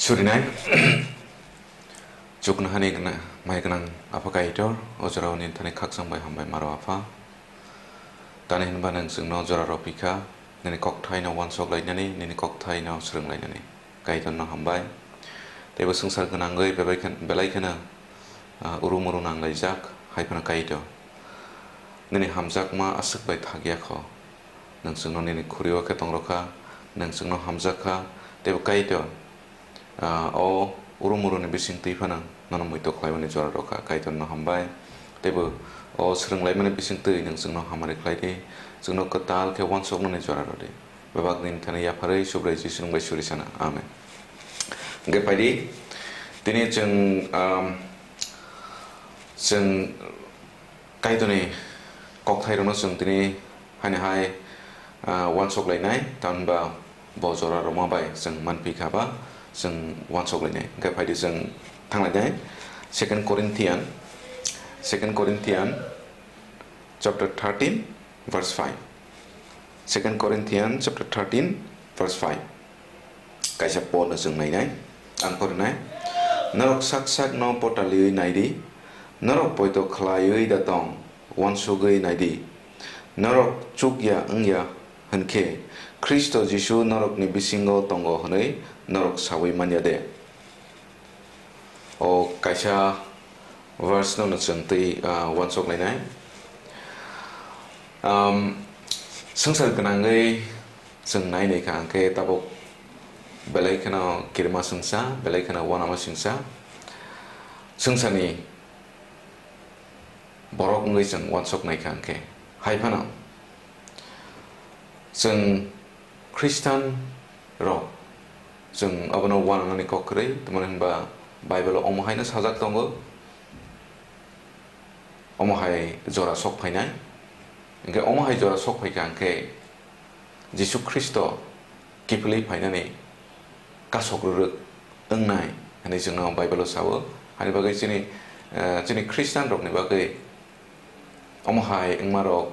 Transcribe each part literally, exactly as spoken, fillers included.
Churinai. Chuknohani gna-, mai gnang Apha Kaitor, o jorao nini thani khakchang bai hambai maro Apha. Tani hinba nwng chwngno jora rw phi kha, nini kokthaino uansuk lainani, nini kokthaino swrwng lainani. Kaitorno hambai. Teibo swngchar gwnangwi bebai khe-, belai kheno, ah, uru muru nanglaijak, hai phano Kaitor. Nini hamjakma aswk bai thakya kho. Nwng chwngno nini khuri-o khe tong rw kha, nwng chwngno hamjak kha, teibo Kaitor, ah, o uru muruni bising twi phano nono muitu khlaimani jora rw kha, Kaitorno hambai. Teibo o swrwng laimani bising twi nwng chwngno hamari khlai di, chwngno kwtal khe uansuknani jora rw di. Bebak nini thani yapharwi Subrai Jisu nwng bai suri sana. Amen. Hwnkhe phai di, tini chwng, um, chwng Kaitorni kokthairokno chwng tini haino hai, ah, uansuk lainai, tamhinba bo jora rwma bai chwng manphi kha ba chwng uansuk lainai. Hwnkhe phai di chwng thang lainai Second Corinthian, Second Corinthian chapter thirteen, verse five. Second Corinthian chapter thirteen, verse five. Kaisa porno chwng nainai, ang porinai. Norok sak sakno potaliwi nai di, norok poito khlaiwi da tong, uansugwi nai di. Norok chukya wngya hwnkhe Khristo Jisu norokni bisingo tongo hwnwi norok saui manya de? O kaisa verse no chwng twi, ah, uansuk lainai. Um, swngchar gwnangwi chwng nai nai kha hwnkhe tabuk belai kheno kirima swngsa, belai kheno uanama swngsa. Swngcharni borok wngwi chwng uansuk nai kha hwnkhe. Hai phano chwng Khristan rok chwng abono uananani kok kwrwi, tamni hwnba Bible-o omo haino sajak tongo, omo hai jora sok phainai. Hwnkhe omo hai jora sok phaikha hwnkhe Jisu Khristo kiphilwi phainani kasok rwrwk wngnai hwnwi chwngno Bible-o sao. Hani bagwi chini, eh, chini Khristan rokni bagwi omo hai wngmarok,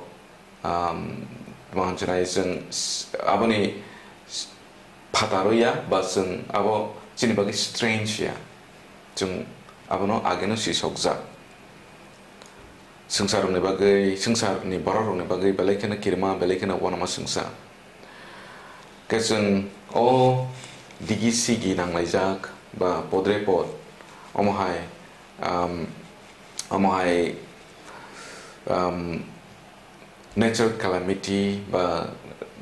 um, tamo hwnwi chwng s-, aboni s-, phataro ya ba chwng abo chini bagwi strange ya. Chwng abono ageno sisokjak. Swngcharrokni bagwi, swngcharni borokrokni bagwi belai kheno kirima, belai kheno uanama swngsa. Khe chwng o digi sigi nanglaijak ba podre pod, omo hai, um, omo hai, um, natural calamity ba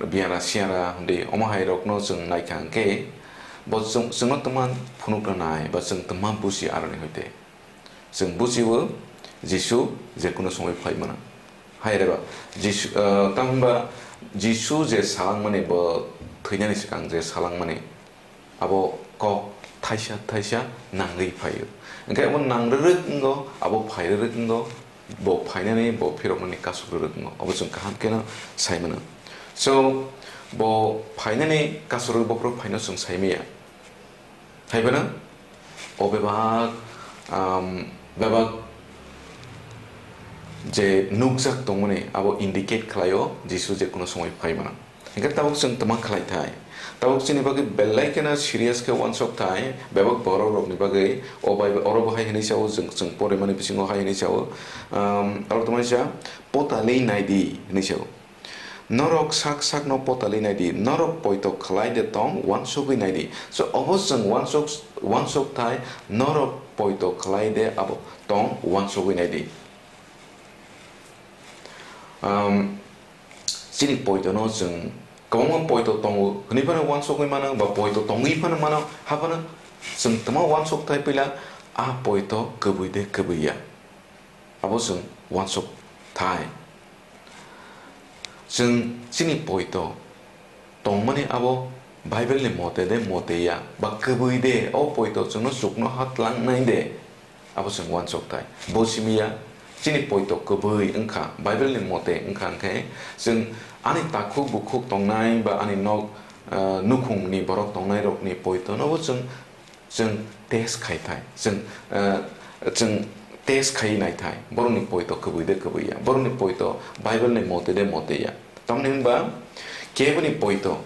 biyara siyara hwndi omo hai rokno chwng naikha hwnkhe bo chwng, chwngno twma phunukna nai ba chwng twma buji aroni hoite. Chwng bujiwo Jisu je kuno somoi phai mano. Hai reba Jisu, ah, tamhinba Jisu je salangmani bo thwinani swkang je salangmani abo kok thaisa thaisa nangwi phaio. Hwnkhe abo nangrwrwk wngo, abo phairwrwk wngo, bo phainani bo phiroknani kasokrwrwk wngo. Abo chwng kaham kheno sai mano. So, bo phainani kasokrwrwk bokhorok phaino chwng sai maya. Hai phano o bebak, um, bebak je nukjak tongmani abo indicate khlaio Jisu je kuno somoi phai mano. Hwnkhe tabuk chwng twma khlai thai. Tabuk chini bagwi belai kheno serious khe uansuk thai. Bebak borok rokni bagwi o bai oro bo hai hwnwi sao, chwng, chwng porimani bisingo hai hwnwi sao. Um, aro twma kisa potali nai di hwnwi sao. Norok sak sakno potali nai di, norok poito khlai de tong uansugwi nai di. So obo chwng uansuk, uansuk thai, norok poito khlai de abo tong uansugwi nai di. Um, chini poitono chwng kwbangma poito tongo hwnwi phano uansugwi mano, ba poito tongwi phano mano, haphano chwng twma uansuk thai puila a poito kwbwi de kwbwi ya, abo chwng uansuk thai. Chwng chini poito tongmani abo Bible ni mote de mote ya, ba kwbwi de, o poito chwngno chuknoha tlangnai de, abo chwng uansuk thai. Bo simi ya, chini poito kwbwi wngkha, Bible ni mote wngkha, hwnkhe chwng ani takhuk bukhuk tongnai ba ani nok, ah, nukhungni borok tongnai rokni poito nobo chwng, chwng test khai thai, chwng, ah, chwng test khai nai thai, borokni poito kwbwi de kwbwi ya, borokni poito Bible ni mote de mote ya. Tamni hwnba keboni poito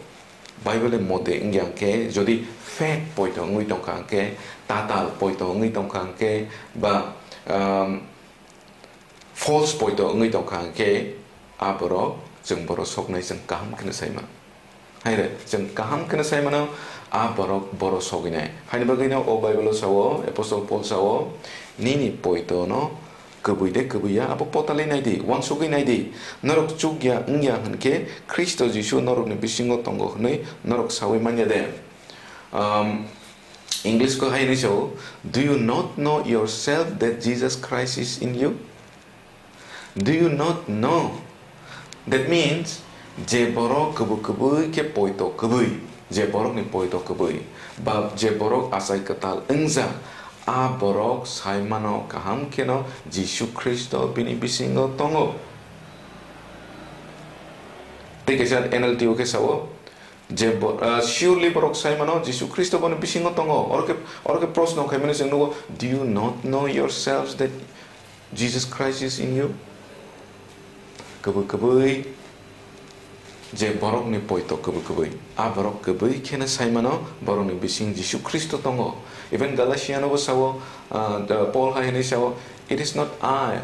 Bible ni mote wngya hwnkhe, jodi fake poito wngwi tongkha hwnkhe, tatal poito wngwi tongkha hwnkhe, ba, um, false poito wngwi tongkha hwnkhe, a borok chwng borok soknai chwng kaham kheno sai mano. Hai re, chwng kaham kheno sai mano, a borok borok sogwinai. Haini bagwino o Bible o sao, Apostle Paul sao, "Nini poito no kwbwi de kwbwi ya, abo potalwi nai di, uansugwi nai di. Norok chukya wngya hwnkhe Khristo Jisu norokni bisingo tongo hwnwi norok saui manya de?" Um, English ko hai hwnwi sao, "Do you not know yourself that Jesus Christ is in you?" Do you not know? That means, je borok kwbwi kwbwi khe poito kwbwi, je borokni poito kwbwi, ba je borok achai kwtal wngjak, a borok sai mano kaham kheno Jisu Khristo bini bisingo tongo. Tei kaisa N L T o khe sao, je bo-, ah, surely borok sai mano Jisu Khristo boni bisingo tongo. Oro khe, oro khe proshno khaimani chwng nugo, "Do you not know yourselves that Jesus Christ is in you?" Kwbwi kwbwi je borokni poito kwbwi kwbwi, a borok kwbwi kheno sai mano borokni bising Jisu Khristo tongo. Even Galatia no bo sao, ah, the Paul hai hwnwi sao, "It is not I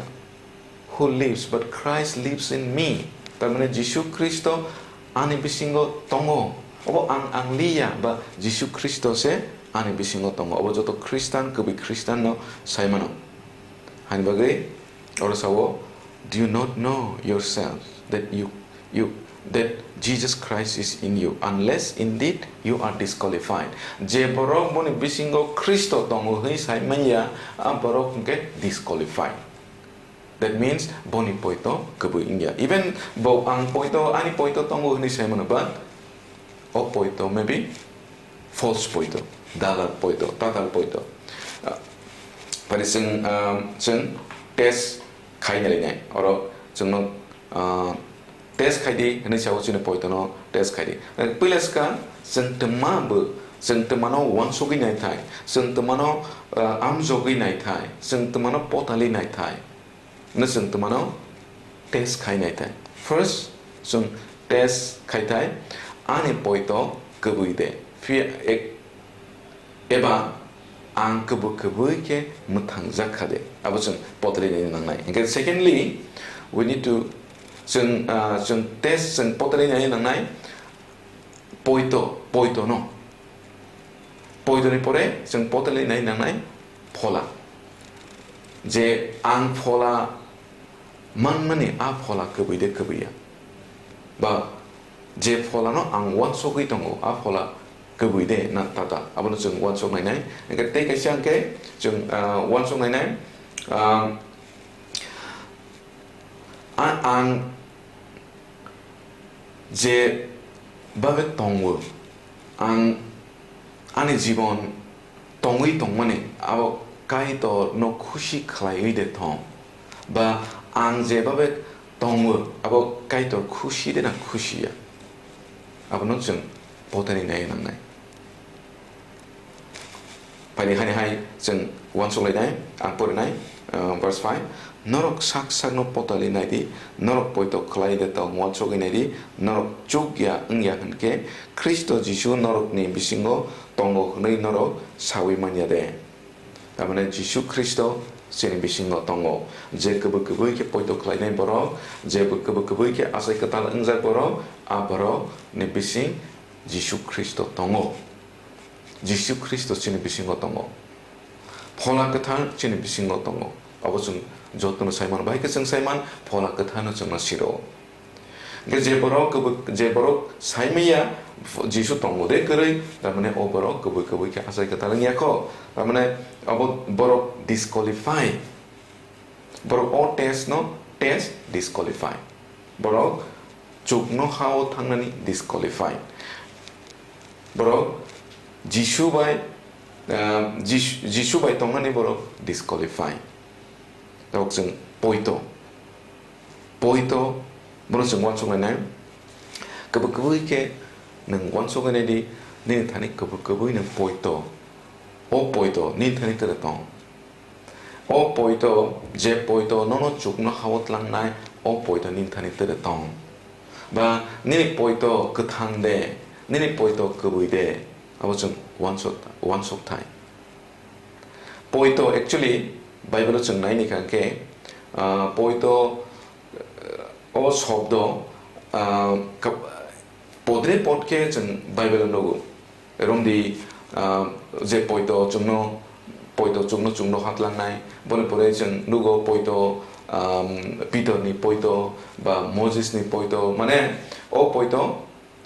who lives, but Christ lives in me." Tar mane Jisu Khristo ani bisingo tongo. Obo ang, ang liya, ba Jisu Khristo se ani bisingo tongo. Obo joto Khristan, kwbwi Khristan no sai mano. Hani bagwi oro sao, "Do you not know yourselves that you, you, that Jesus Christ is in you, unless indeed you are disqualified?" Je borok boni bisingo Khristo tongo hwnwi sai manya, a borok hwnkhe disqualified. That means, boni poito kwbwi wngya. Even bo ang poito, ani poito tongo hwnwi sai mano, but o poito maybe false poito, dalal poito, tatal poito. Ah, pari chwng, um, chwng test khai nai nai. Oro chwngno, ah, test khai di hwnwi sao, chini poitono test khai di. Eh, puila swkang chwng twma bo, chwng twmano uansugwi nai thai, chwng twmano, ah, amjogwi nai thai, chwng twmano potali nai thai. Hwnwi chwng twmano test khai nai thai. First, chwng test khai thai, ani poito kwbwi de, phi-, ek-, eba ang kwbwi kwbwi khe mwthangjak kha de? Abo chwng potali nai nangnai. Hwnkhe secondly, we need to, chwng, ah, chwng test, chwng potali nai nangnai, poito, poito no. Poito ni pore chwng potali nai nangnai phola. Je ang phola manmani, a phola kwbwi de kwbwi ya? Ba je pholano ang uansugwi tongo, a phola kwbwi de na tatal? Abono chwng uansuk nainai. Hwnkhe tei kaisa hwnkhe chwng, ah, uansuk nainai, ah, a-, ang je babe tongo, ang ani jibon tongwi tongmani abo Kaitorno khusi khlaiwi de thong, ba ang je babe tongo abo Kaitor khusi de na khusi ya, abono chwng potani nai nangnai. Phaidi hani hai chwng uansuk lainai, ang porinai, uh, verse five, "Norok sak sakno potali nai di, norok poito khlai de tong uansugwi nai di, norok chuk ya wng ya hwn khe Khristo Jisu norokni bisingo tongo hwnwi norok saui man ya de?" Tamani Jisu Khristo chini bisingo tongo. Je kwbwi kwbwi khe poito khlainai borok, je kwbwi kwbwi khe achai kwtal wngjak borok, a borokni bising Jisu Khristo tongo. Jisu Khristo chini bisingo tongo. Phola Kwthar chini bisingo tongo. Abo chwng jotono sai mano. Bahai khe chwng sai man, Phola Kwtharno chwngno siro. Hwnkhe je borok kwbwi-, je borok sai manya Jisu tongo de kwrwi, tamani o borok kwbwi kwbwi khe achai kwtal wngya kho. Tamani abo borok disqualify. Borok o test no test disqualify. Borok chuknoha-o thangnani disqualify. Borok Jisu bai, ah, Jis-, Jisu bai tongnani borok disqualify. Tabuk chwng poito. Poito, bono chwng uansuk lainai. Kwbwi kwbwi khe nwng uansuk lainai di, nini thani kwbwi kwbwi nwng poito. O poito, nini thani tere tong. O poito, je poito nono chuknoha-o tlangnai, o poito nini thani tere tong. Ba nini poito kwthang de, Nini poito kwbwi de, abo chwng uansuk, uansuk thai. Poito actually Bible-o chwng nai ni kha khe, ah, poito, eh, o shobdo, ah, ka-, podre pod khe chwng Bible-o nugo. Romdi, ah, je poito chwngno, poito chwngno chwngno hatlangnai, boni pore chwng nugo poito, ah, Peter ni poito ba Moses ni poito, mane o poito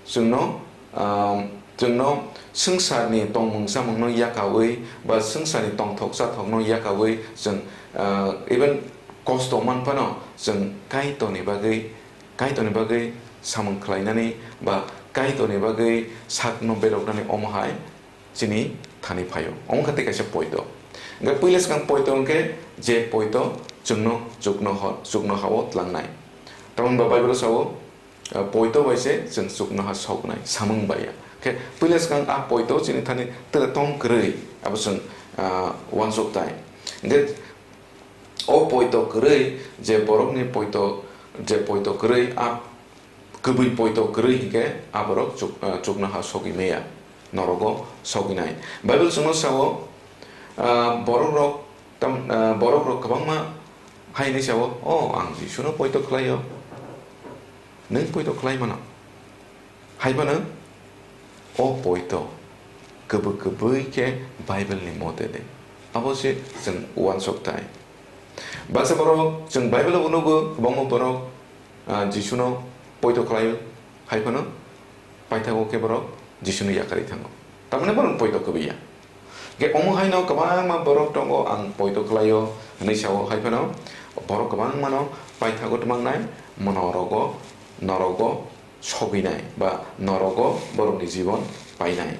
chwngno, ah, chwngno swngcharni tongmung chamungno yakaui ba swngcharni tongthok chathokno yakaui chwng, ah, even kosto man phano chwng Kaitorni bagwi, Kaitorni bagwi samung khlainani ba Kaitorni bagwi sakno beroknani omo hai chini thani phaio. Omo kha tei kaisa poito. Hwnkhe puila swkang poito hwnkhe je poito chwngno chukno ha-, chukno ha-o tlangnai. Tamoni ba Bible-o sao, ah, poito bai se chwng chuknoha soknai samung bai ya. Khe puila swkang a poito chini thani tere tong kwrwi abo chwng, ah, uansuk tai. Hwnkhe o poito kwrwi je borokni poito, je poito kwrwi a kwbwi poito kwrwi hinkhe a borok chuk-, ah, chuknoha sogwi maya, norogo sogwi nai. Bible chwngno sao, ah, borok rok tam, ah, borok rok kwbangma hai hinwi sao, "O ang Jisuno poito khlaio." Nwng poito khlai mano. Hai phano o poito kwbwi kwbwi khe Bible ni mote de. Abo se chwng uansuk tai. Baksa borok chwng Bible o nugo, kwbangma borok, ah, Jisuno poito khlaio. Hai phano paithago khe borok Jisuno yakarwi thango. Tamni borok poito kwbwi ya. Hwnkhe omo haino kwbangma borok tongo, "Ang poito khlaio," hwnwi sao, hai phano borok kwbangmano paithago twmangnai, monorogo, norogo sogwinai ba norogo borokni jibon painai.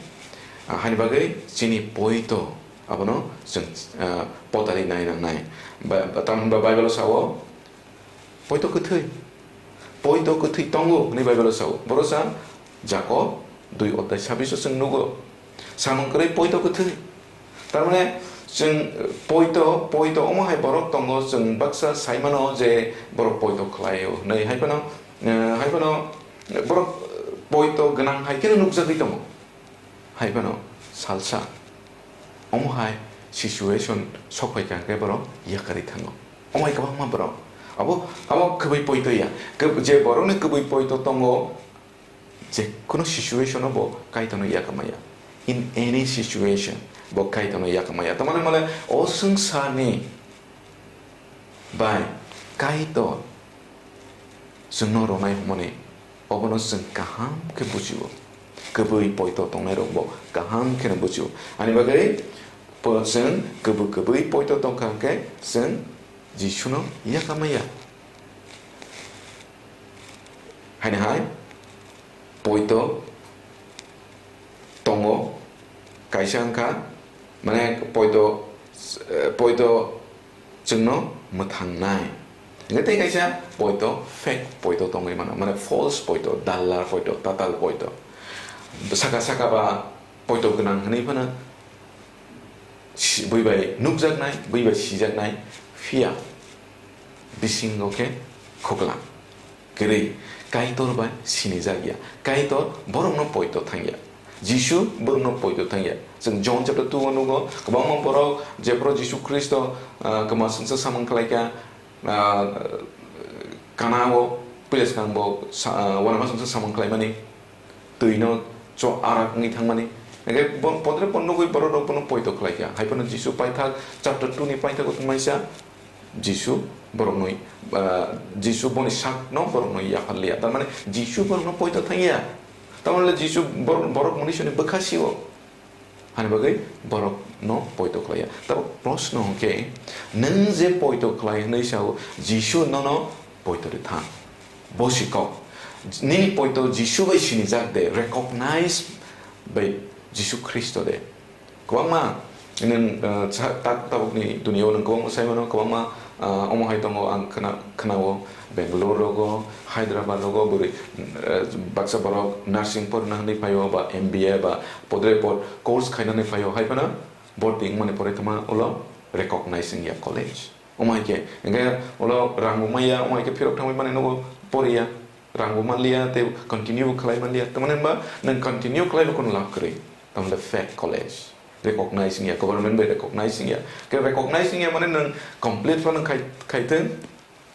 Ah, haini bagwi chini poito abono chwng, ah, potari nai nangnai. Ba, ba, tamni ba Bible-o sao, Poito kwthwi. Poito kwthwi tongo hwnwi Bible-o sao. Boro sa Jakob dui odhai sabbish o chwng nugo. Samung kwrwi poito kwthwi. Tar mane chwng, eh, poito, poito omo hai borok tongo, chwng baksa sai mano je borok poito khlaio hwnwi. Hai phano, eh, hai phano borok, eh, poito gwnang hai kheno nukjagwi tongo. Hai phano salsa omo hai situation sok phai kha khe borok yakarwi thango. Omo hai kwbangma borok. Abo, abo kwbwi poito ya. Kw-, je borokni kwbwi poito tongo, je kono situation o bo Kaitorno yakamaya. In any situation, bo Kaitorno yakamaya. Tamani male o swngcharni bai Kaitor chwngno rwnai hwnmani obono chwng kaham khe bujio. Kwbwi poito tongnairokbo kaham kheno bujio. Ani bagwi po-, chwng kwbwi kwbwi poito tongkha hwnkhe chwng Jisuno yakamaya. Haini hai poito tongo, kaisa wngkha, mane poito, eh, poito chwngno mwthangnai. Hingkhe tei kaisa poito, fake poito tongwi mano, mane false poito, dallar poito, tatal poito. Saka saka ba poito gwnang hwnwi phano si-, bui bai nukjaknai, bui bai sijaknai, phiya bisingo khe khukla. Kwrwi, Kaitor bai sinijak ya. Kaitor borokno poito thang ya. Jisu borokno poito thang ya. Chwng John chapter two o nugo, kwbangma borok jephru Jisu Khristo, ah, kwma swngsa samung khlai kha, ah, Kana o puila swkang bo sa-, ah, uanama swngsa samung khlaimani. Twino cho arak wngwi thangmani. Hingkhe bo podre pod nugwi borok rok bono poito khlai kha. Hai phano Jisu paithak chapter two ni paithak o tongmani sa Jisu borok noi, ah, Jisu boni sak no borok noi yaphar liya. Tar mane Jisu borok no poito thang ya. Tamoni le Jisu borok, borok mani soni bwkha si o. Hani bagwi borok no poito khlai ya. Tabuk proshno hwnkhe, nwng je poito khlai hwnwi sa o, Jisu nono poito rwi thang. Bo si kok. Nini poito Jisu bai sinijak de, recognize bai Jisu Khristo de. Kwbangma nwng, uh, sa-, ta-, tabukni duniya o nwng kwbangma sai mano, kwbangma, uh, omo hai tongo ang khna-, khna-o, Bangalore rogo, Hyderabad rogo, bwrwi, uh, baksa borok nursing porna hwnwi phaio, ba M B A, ba podre pod course khainani phaio, hai phano borti wngmani pore thangma ulo recognize wngya college. Omo hai khe, hingkhe ulo rang bo maya, omo hai khe phirok thangwi mani nugo poriya. Rang bo manliya, tei continue bo khlai manliya. Tamani hwnba nwng continue khlai bo kono lab kwrwi. Tamle fake college. Recognize wngya, government bai recognize wngya. Ke recognize wngya mane nwng complete phano khai, khaithwng,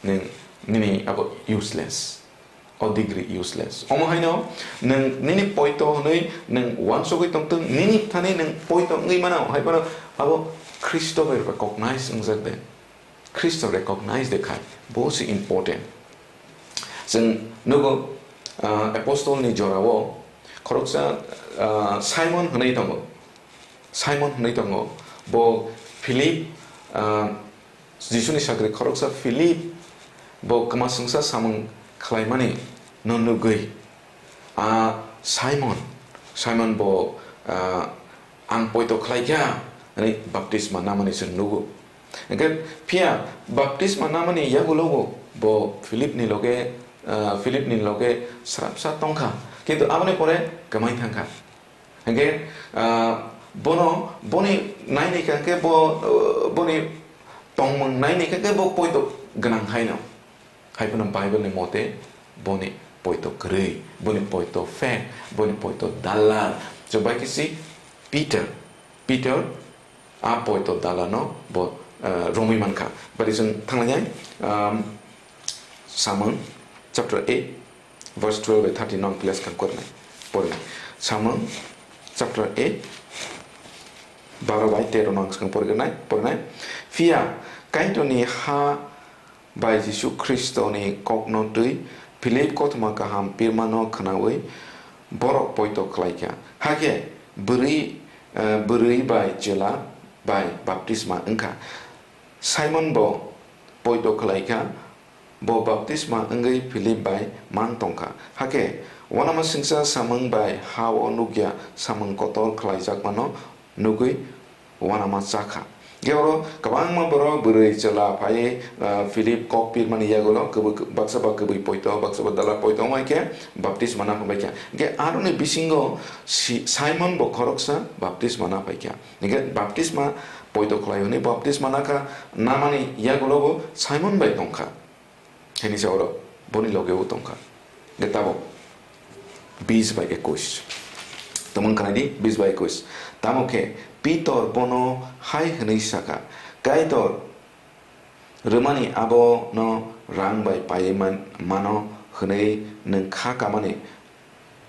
nwng nini abo useless. O degree useless. Omo haino nwng nini poito hwnwi nwng uansugwi tongtwng, nini thani nwng poito wngwi mano, hai phano abo Khristo bai recognize wngjak de. Khristo recognize de khai, bo se important. Chwng nugo, ah, apostle ni jorao khoroksa, ah, Simon hwnwi tongo. Simon hwnwi tongo. Bo Philip, ah, Jisuni sagri khoroksa Philip bo kwmasungsa samung khlaimani no nugwi, ah, Simon, Simon bo, ah, "Ang poito khlaikha," hwnwi baptisma namani chwng nugo. Hwnkhe phiya baptisma namani yagulogo bo Philipni loge, ah, Philipni loge srapsa tongkha, kintu aboni pore kwmai thangkha. Hwnkhe, ah, bono, boni naini kha khe bo, ah, boni tongmung naini kha khe bo poito gwnang haino. Hai phano Bible ni mote boni poito kwrwi, boni poito fake, boni poito dalal. Chubai khe si Peter, Peter a poito dalano bo, ah, romwi mankha. Bari chwng thanglainai, um, Samung chapter eight, verse twelve bai thirteen no ang pila swkang porinai, porinai. Samung chapter eight, baro bai tero no ang swkang porignai, porinai. Phiya Kaitorni ha bai Jisu Khristoni kokno twi Philip kothoma kaham pirmano khnaui borok poito khlaikha. Hakhe bwrwi, eh, bwrwi bai chwla bai baptisma wngkha. Simon bo poito khlaikha, bo baptisma wngwi Philip bai mang tongkha. Hakhe uanamasingcha samung bai ha-o nukya samung kotor khlaijakmano nugwi uanama chakha. Khe oro kwbangma borok bwrwi chwla phaiwi, ah, Philip kok pirmani yagulo kwbwi, baksa ba kwbwi poito, baksa ba dala poito wngbai khe baptisma naphang baikha. Hwnkhe aroni bisingo Si-, Simon bo khoroksa baptisma naphaikha. Hingke baptisma poito khlai hwnwi baptisma nakha, namani yagulo bo Simon bai tongkha. Hini sa oro boni loge bo tongkha. Hingke tabok bis bai ekwis. Tongmung khnai di, bis bai ekwis. Tamo khe Pitor bono hai hwnwi sakha, "Kaitor, rwmani abono rang bai paiwi man-, mano hwnwi nwng kha kamani,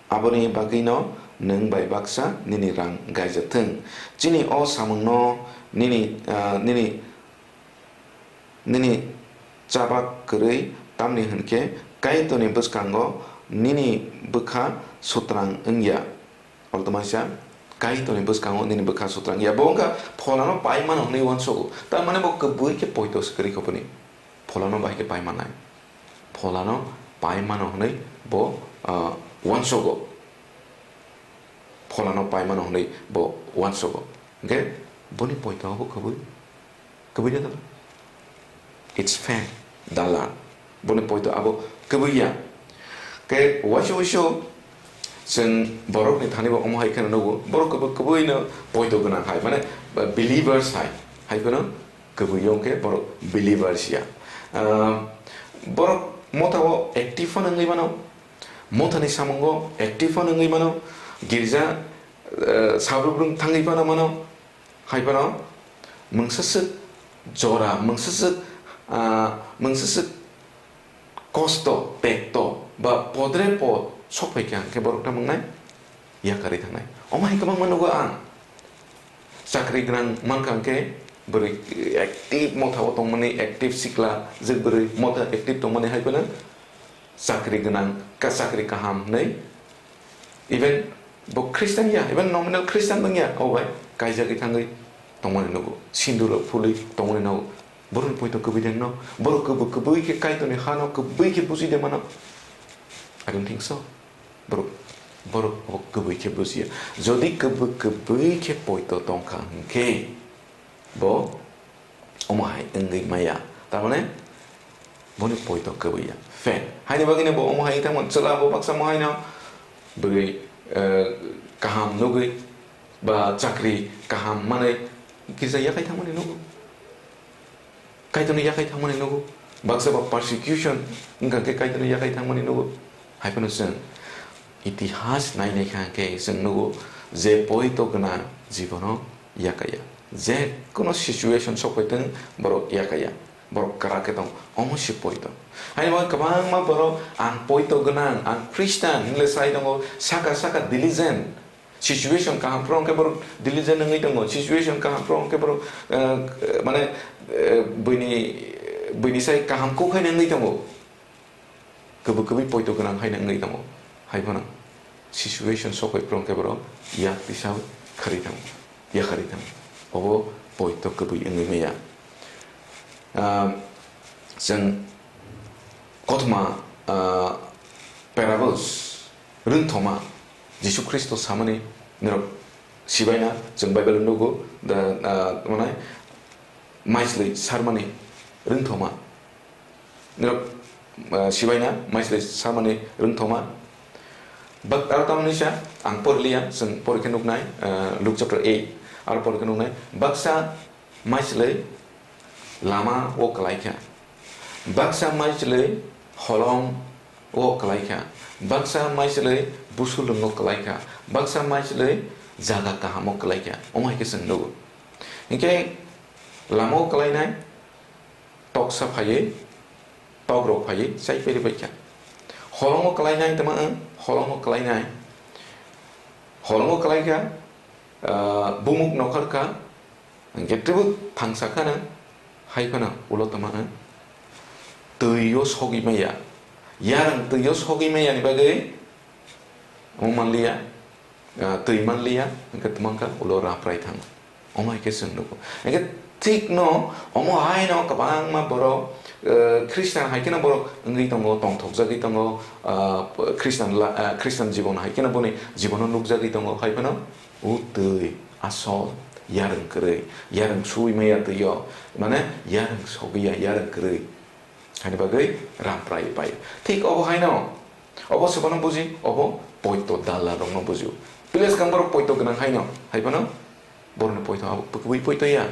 aboni bagwino nwng bai baksa nini rang gaijathwng. Chini o samungno nini, ah, nini, nini chabak kwrwi, tamni hwn khe Kaitorni bwskango nini bwkha sutrang wngya." Altamaisa Kaitorni bwskango nini bwkha sutrang ya. Bo wngkha pholano pai mano hwnwi uansogo. Tar mane bo kwbui khe poito se kwrwi kho boni. Pholano bai khe pai manai. Pholano pai mano hwnwi bo, ah, uansogo. Pholano pai mano hwnwi bo uansogo. Hwnkhe boni poito abo kwbui. Kwbui de tala. It's fake, dalal. Boni poito abo kwbui ya. Khe waisa waisa chwng borokni thani bo omo hai kheno nugo. Borok kwbui, kwbui no poito gwnang hai, mane, believers hai. Hai phano kwbui wngkhe borok believers ya. Ah, borok motha o active phano wngwi mano. Mothani samungo active phano wngwi mano. Girja, eh, sabrubrum thangwi phano mano. Hai phano mungsaswk jora, mungsaswk, ah, mungsaswk kosto, pekto, ba podre pod sok phai kha hwnkhe borok tamo wngnai? Yakarwi thangnai. Omo hai kwbangma nugo ang. Chakri gwnang mankha hwnkhe bwrwi active motha o tongmani, active sikla je bwrwi motha active tongmani hai phano chakri gwnang, ka-, chakri kaham hwnwi. Even bo Christian ya, even nominal Christian wng ya, o bai kaijagwi thangwi tongmani nugo, sindur rok phulwi tongmani nugo. Borokni poito kwbui de no, borok kwbui, kwbui khe Kaitorni hano kwbui khe buji de mano. I don't think so. Borok, borok bo kwbui khe buji ya. Jodi kwbui, kwbui khe poito tongkha hwnkhe, bo omo hai wngwi maya. Tar mane boni poito kwbui ya. Fan. Haini bagwi no bo omo hai tamo chwla bo baksa mo haino bwrwi, eh, kaham nugwi ba chakri kaham manwi girja yakai thangmani nugo. Kaitorni yakai thangmani nugo. Baksa ba persecution wngkha khe Kaitorni yakai thangmani nugo. Hai phano chwng itihas nai nai kha khe chwng nugo je poito gwnang jibono yakaya. Je kono situation sok pai thung borok yakaya. Borok kwrak khe tong, omo se poito. Hai bo kwbangma borok ang poito gwnang, ang Christian hinle sai tongo, saka saka diligent. Situation kaham phro hwnkhe borok diligent wngwi tongo. Situation kaham phro hwnkhe borok, eh, mane, eh, buini, buini sai kaham kok haino wngwi tongo. Kwbwi kwbwi poito gwnang haino wngwi tongo. Hai phano situation sok pai phro hwnkhe borok yak tisa kharwi thango, yakarwi thango. Obo poito kwbwi wngwi maya. Ah, chwng kothoma, ah, parables, rwngthoma, Jisu Khristo samani norok sibaina, chwng Bible nugo, the, ah, mane, maichwlwi sarmani rwngthoma. Norok, ah, sibaina, maichwlwi samani rwngthoma. Bak-, aro tamoni sa, ang porliya, chwng porikhe nuknai, ah, Luke chapter eight, aro porikhe nuknai. Baksa maichwlwi lama o kwlai kha. Baksa maichwlwi holong o kwlai kha. Baksa maichwlwi busulung o kwlai kha. Baksa maichwlwi jaga kaham o kwlai kha. Omo hai khe chwng nugo. Hinkhe lama o kwlainai toksa phaiwi, tokrok phaiwi chai peri bai kha. Holongo kwlainai tama ang, holongo kwlainai. Holongo kwlai kha, ah, bumuk nokhor kha, hwnkhe teibo thangsa kha nang, hai phano ulo tama ang. Twi o sogwi maya. Yarwng twi o sogwi maya ni bagwi omo manliya, ah, twi manliya, hwnkhe tma wngkha ulo raprai thango. Omo hai khe chwng nugo. Hwnkhe thik no omo hai no kwbangma borok, eh, Christian hai kheno borok wngwi tongo, tongthokjagwi tongo, ah, Christian la-, ah, Christian jibon hai kheno boni jibono nukjagwi tongo. Hai phano o twi asol yarwng kwrwi, yarwng suwi maya twi o, mane yarwng sogwi ya, yarwng kwrwi. Hani bagwi ramprai pai. Thik obo haino. Obo se bono buji, obo poito dalla rokno buji. Piles kang borok poito gwnang haino. Hai phano borokni poito abo kwbwi poito ya.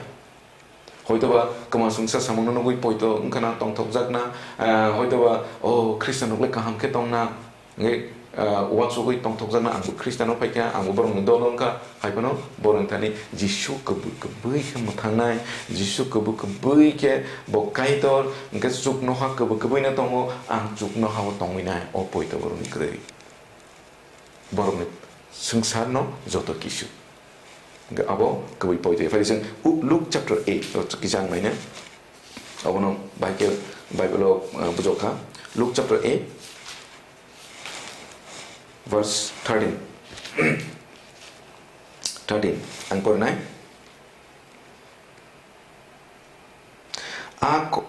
Hoitoba kwma swngsa samungno nugwi poito wngkhana tongthokjakna, ah, hoitoba o Khristian rok le kaham khe tongna. Hingke, ah, uansugui tongthokjaknai, angbo Khristiano phaikha, angbo borokni dolo wngkha, hai phano borokni thani Jisu kwbwi kwbwi khe mwthangnai, Jisu kwbwi kwbwi khe bo Kaitor, hingke chuknoha kwbwi kwbwino tongo, ang chuknohao tongwinai, o poito borokni kwrwi. Borokni swngcharno joto kisu. Hingke abo kwbwi poito. Phai chwng Luke chapter eight o kisa ang naina. Abono Bible, Bible-o, ah, bujokha. Luke chapter eight. Verse thirteen. Thirteen, ang porinai. A ko-,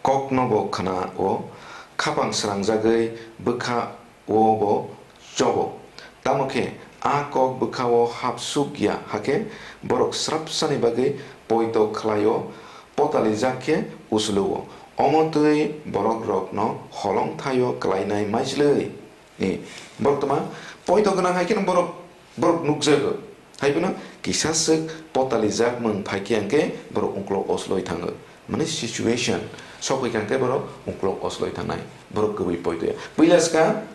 kokno bo khna-o, khapang srangjagwi bwkha-o bo chobo. Tamo khe a kok bwkha-o hapsuk ya, hakhe borok srapsani bagwi poito khlai-o, potalijak khe uslu-o. Omo twi borokrokno holong thai-o klainai maichwlwi. Ni, borok tongma poito gwnang hai kheno borok, borok nukjago. Hai phano kisa swk potalijak mung phai khe hwnkhe borok ungkulok osloi thango. Mane situation sok phai kha hwnkhe borok ungkulok osloi thangnai. Borok kwbwi poito ya. Puila swkang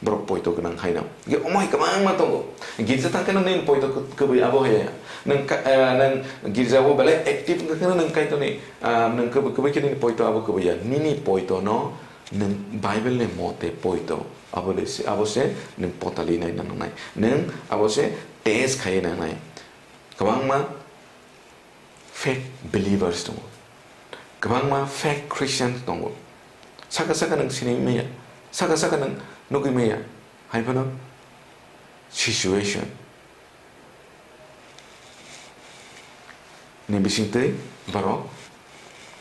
borok poito gwnang haino. Ge omai kwbangma tongo. Girja thang kheno nini poito kwbwi abo hai ya. Nwng ka-, eh, nwng girja o belai active wngkha kheno nwng Kaitorni, ah, nwng kwbwi, kwbwi khe nini poito abo kwbwi ya. Nini poito no nwng Bible ni mote poito. Abo le se, abo se nwng potali nai nangnai. Nwng abo se test khai nangnai. Kwbangma fake believers tongo. Kwbangma fake Christians tongo. Saka saka nwng sinai maya. Saka saka nwng nugwi maya. Hai phano situation ni bisingtwi borok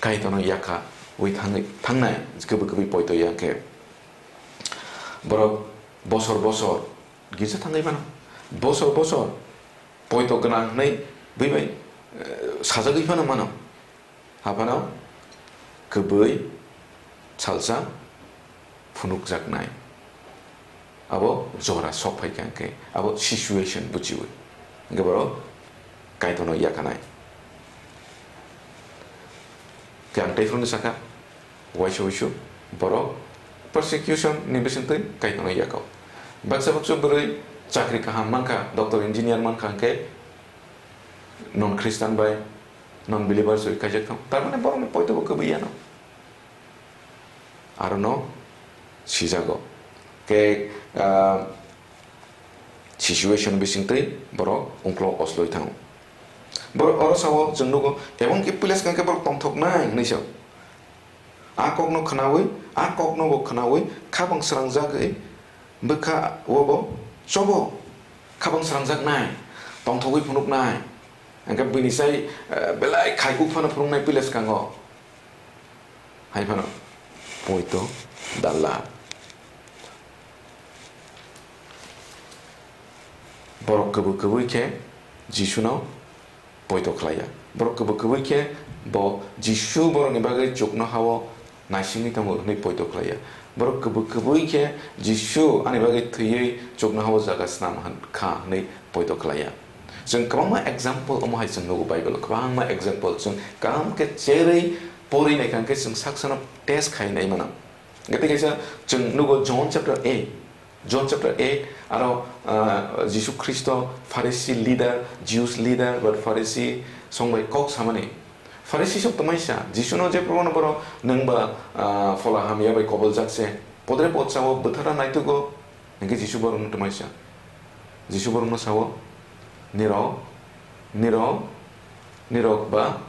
Kaitorno yaka wi thangwi, thangnai kwbwi kwbwi poito ya khe. Borok bosor bosor girja thangwi mano. Bosor bosor poito gwnang hwnwi bui bai, eh, sajagwi phano mano. Haphano kwbwi salsa phunukjaknai. Abo jora sok phai kha hwnkhe, abo situation bujiwi. Hwnkhe borok Kaitorno yakanai. Khe ang tei phano sakha, uaisa uisu borok persecution ni bisingtwi Kaitorno yago. Baksa baksa bwrwi chakri kaham mankha, doctor, engineer mankha hwnkhe non Christian bai non believers bai kaijak thang. Tar mane borokni poito bo kwbwi yano. Arono sijago. Khe, ah, situation bisingtwi borok ungklo osloi thango. Borok oro sao chwng nugo, ebong khe police kangkhe borok tongthoknai hwnwi sao. A kokno khnaui, a kokno bo khnaui, khabang srangjagwi bwkha o bo chobo, khabang srangjaknai, tongthogwi phunuknai. Hwnkhe bini sai, eh, belai khaikuk phano phunuknai pile swkango. Hai phano poito dalla. Borok kwbwi kwbwi khe Jisuno poito khlaiya. Borok kwbwi kwbwi khe bo Jisu borokni bagwi chuknohao naisingwi tongo hwnwi poito khlaiya. Borok kwbwi kwbwi khe Jisu ani bagwi thwiwi chuknohao jaga snam han-, kha hwnwi poito khlaiya. Chwng kwbangma example omo hai chwng nugo Bible o, kwbangma example chwng kaham khe cherwi pori naikha hwnkhe chwng saksano test khai nai mano. Hwnkhe tei kaisa chwng nugo John chapter eight, John chapter eight, aro, ah, Jisu Khristo Pharisee leader, Jews leader, but Pharisee song bai kok samani. Pharisee sok tongmai sa, Jisuno je Probo no borok nwng ba, ah, phola hamya bai koboljak se, podre pod sao bwthara naitugo, hwnkhe Jisu borokno tongmai sa. Jisu borokno sao, "Nirok, nirok, nirok ba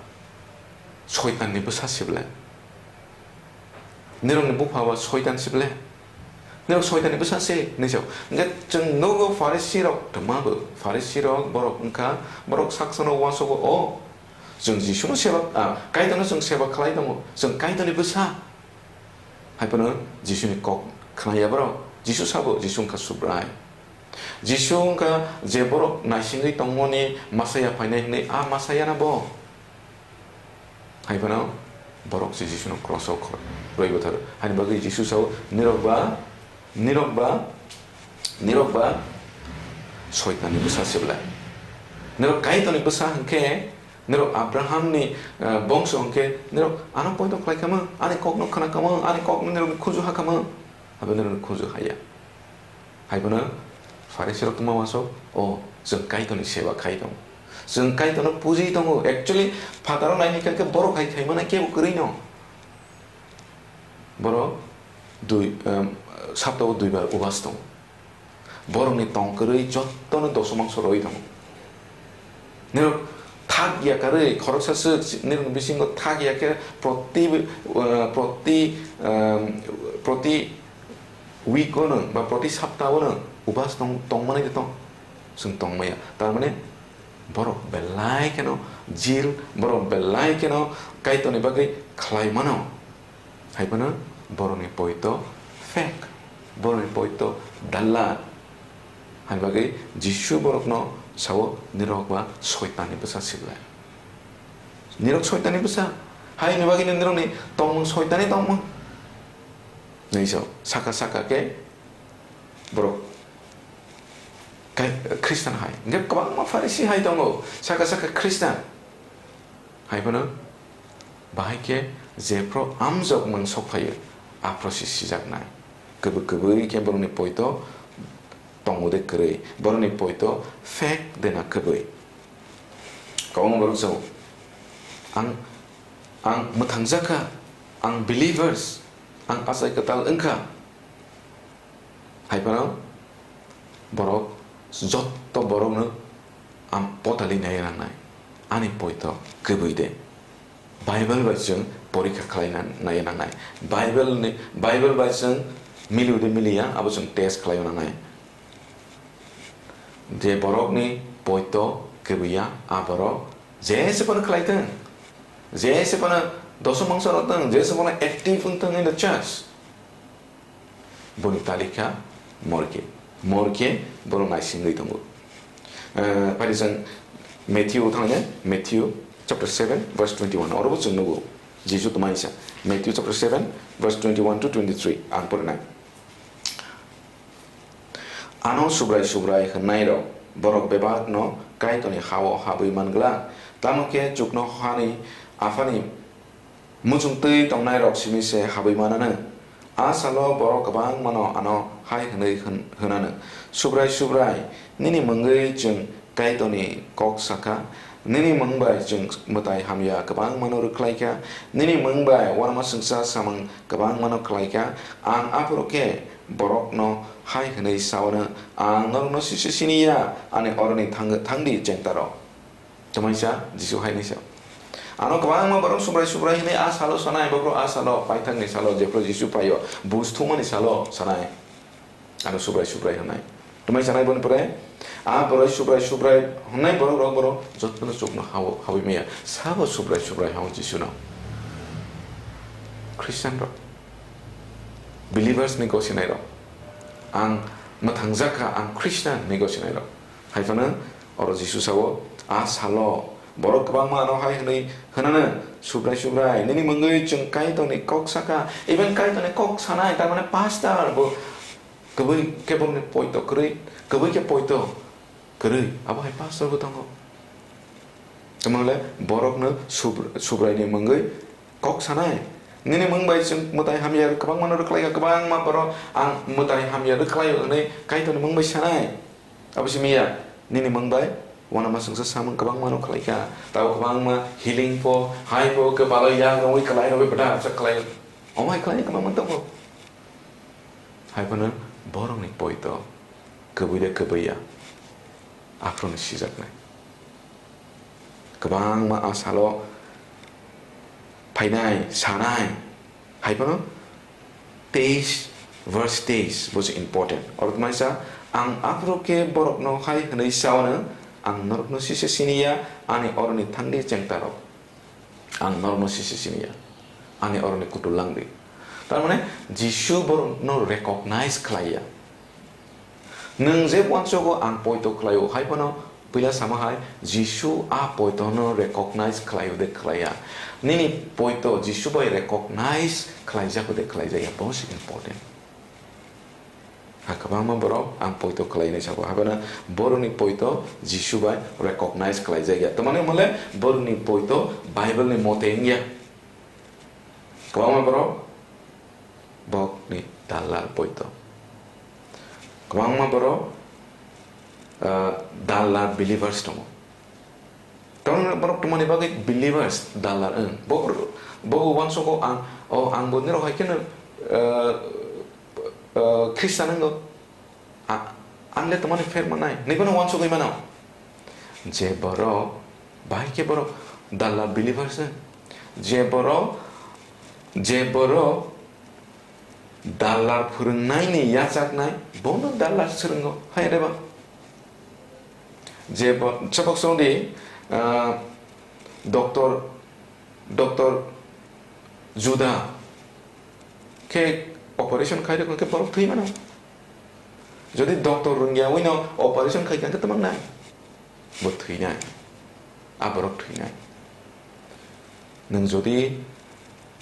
Soitanni bwsa sible." Nirokni bupha ba Soitan sible? Nirok Soitanni bwsa se hinwi sao. Hwnkhe chwng nugo Pharisee rok twma bo. Pharisee rok borok wngkha, borok saksano uansukgo, "O, chwng Jisuno seba, ah, Kaitorno chwng seba khlai tongo. Chwng Kaitorni bwsa." Hai phano Jisuni kok khnaya borok. Jisu sabo, Jisu wngkha Subrai. Jisu wngkha je borok naisingwi tongmani Masaya phainai hwnwi, a Masaya na bo. Hai phano borok se Jisuno cross-o khor-, rwi bwtharo. Haini bagwi Jisu sao, "Nirok ba, nirok ba, nirok ba Soitanni bwsa siblai. Nirok Kaitorni bwsa hwnkhe, nirok Abrahamni, eh, bongso hwnkhe, nirok ano poito khlai kha mung, ani kokno khna kha mung, ani kokno nirokni khuju ha kha mung." Abo nirokni khuju haya. Hai phano Pharisee rok tongma uansuk, "O, chwng Kaitorni seba khai tongo. Chwng Kaitorno puji tongo." Actually, phataro naini kha khe borok hai khai mano kebo kwrwi no. Borok dui, em, saptao duibar ubas tongo. Borokni tong kwrwi jottono doso mangso rwi tongo. Nirok thak yakarwi khoroksa swk nirokni bisingo thak yakhe proti, eh, proti, em, proti week-o nwng ba proti sapta-o nwng ubas tong-, tongmani de tong? Chwng tongmaya. Tar mane borok belai kheno jil, borok belai kheno Kaitorni bagwi khlai mano. Hai phano borokni poito fake, borokni poito dalla. Hai bagwi Jisu borokno sao, "Nirok ba Soitanni bwsa siblai. Nirok Soitanni bwsa. Haini bagwino nirokni tongmung Soitanni tongmung." Hinwi sao, saka saka khe borok kai-, Khristan hai. Hwnkhe kwbangma Pharisi hai tongo, saka saka Khristan. Hai phano bahai khe jephru amjokmung sok phaio, aphru se sijaknai. Kwbwi kwbwi khe borokni poito tongo de kwrwi, borokni poito fake de na kwbwi. Kwbangma borok sao, "Ang, ang mwthangjak kha, ang believers, ang achai kwtal wng kha." Hai phano borok jotto borokno ang potali nai nangnai, ani poito kwbwi de. Bible bai chwng porikha khlai na-, nai nangnai. Bible ni, Bible bai chwng miliu de miliya, abo chwng test khlai nangnai. Je borokni poito kwbwiya, a borok jese phano khlai thung, jese phano doso mangsa rok thung, jese phano active wng thung in the church. Boni talikha morke, morke borok naisingwi tongo. Eh, phai chwng Matthew thangna, Matthew chapter seven verse twenty-one. Oro bo chwng nugo, Jisu tongmani sa. Matthew chapter seven verse twenty-one to twenty-three ang porinai. Ano Subrai Subrai hwnnairok borok bebakno Kaitorni ha-o habwi man glak, tamo khe chuknohani Aphani muchungtwi tongnairok simi se habwi mananw. A salo borok kwbangmano ano hai hwnwi hwn-, hwnano, "Subrai, Subrai, nini mungwi chwng Kaitorni kok sakha, nini mung bai chwng mwtai hamya kwbangmano rwkhlaikha, nini mung bai uanamasingcha samung kwbangmano khlaikha." Ang aphuru khe borokno hai hwnwi saono, "Ang norokno sise sini ya, ani oroni thang-, thangdi chengtarok." Twmaisa Jisu hai hwnwi sa. Ano kwbangma borok Subrai, Subrai hwnwi a salo sanai, bokhorok a salo, paithakni salo, jephru Jisu phaio, buj thumani salo sanai. Ano Subrai, Subrai hwnwi. Twmai sanai boni pore, a borok Subrai, Subrai hwnwi borok rok borok jottono chukno hao-, hawi maya. Sabo Subrai, Subrai hao Jisuno. Christian rok. Believers ni gosinai rok. Ang mwthangjak kha, ang Christian hwnwi gosinai rok. Hai phano oro Jisu sao, a salo borok kwbangma ano hai hwnwi hwnano, "Subrai, Subrai, nini mungwi chwng Kaitorni kok sakha." Even Kaitorni kok sanai, tar mane pastor bo kwbwi khe bongni poito kwrwi, kwbwi khe poito kwrwi, abo hai pastor bo tongo. Tamo le borokno Sub-, Subraini mungwi kok sanai. "Nini mung bai chwng mwtai hamya kwbangmano rwkhlai kha, kwbangma borok ang mwtai hamya rwkhlai hwnwi Kaitorni mung bai sanai." Abo simi ya, nini mung bai uanamasingcha samung kwbangmano khlai kha. Tabo kwbangma healing pho, hai pho, kwpalo yak rogwi, kwlai rogwi, bwdar sa khlai. Omo hai khlai kwbangma tongo. Hai phano borokni poito kwbwi de kwbwi ya. Aphuru ni sijaknai. Kwbangma a salo phainai, sanai. Hai phano teis, verse teis, bo se important. Oro tongmani sa, "Ang aphuru khe borokno hai hwnwi saono, 'Ang norokno sise sini ya, ani oroni thangdi chengtarok. Ang norokno sise sini ya, ani oroni kutul langdi.'" Tar mane, Jisu borokno recognize khlai ya. Nwng je uansogo ang poito khlaio, hai phano puila sama hai, Jisu a poitono recognize khlaio de khlaiya. Nini poito Jisu bai recognize khlaijak de khlaijakya, bo se important. Ha, kwbangma borok ang poito khlainai sabo, hai phano borokni poito Jisu bai recognize khlaijakya. Tamani mole borokni poito Bible ni mote wngya. Kwbangma borok bokni dallar poito. Kwbangma borok, ah, dallar believers tongo. Kwbangma borok tongmani bagwi believers dallar wng. Bo, bo uansogo ang, o, ang bo nirok hai kheno, ah, ah, Christian wngo. A-, ang le tongmani pher manai, naiphano uansugwi mano. Je borok, bahai khe borok dallar believers se. Je borok, je borok dallar phwrwngnaini yachaknai, bono dallar swrwngo, hai reba. Je bo-, chobok songdi, ah, doctor, doctor Juda khe operation khairok hwnkhe borok thwi mano. Jodi doctor rwngya wino operation khai kha khe twmang nai? Bo thwinai. A borok thwinai. Nwng jodi,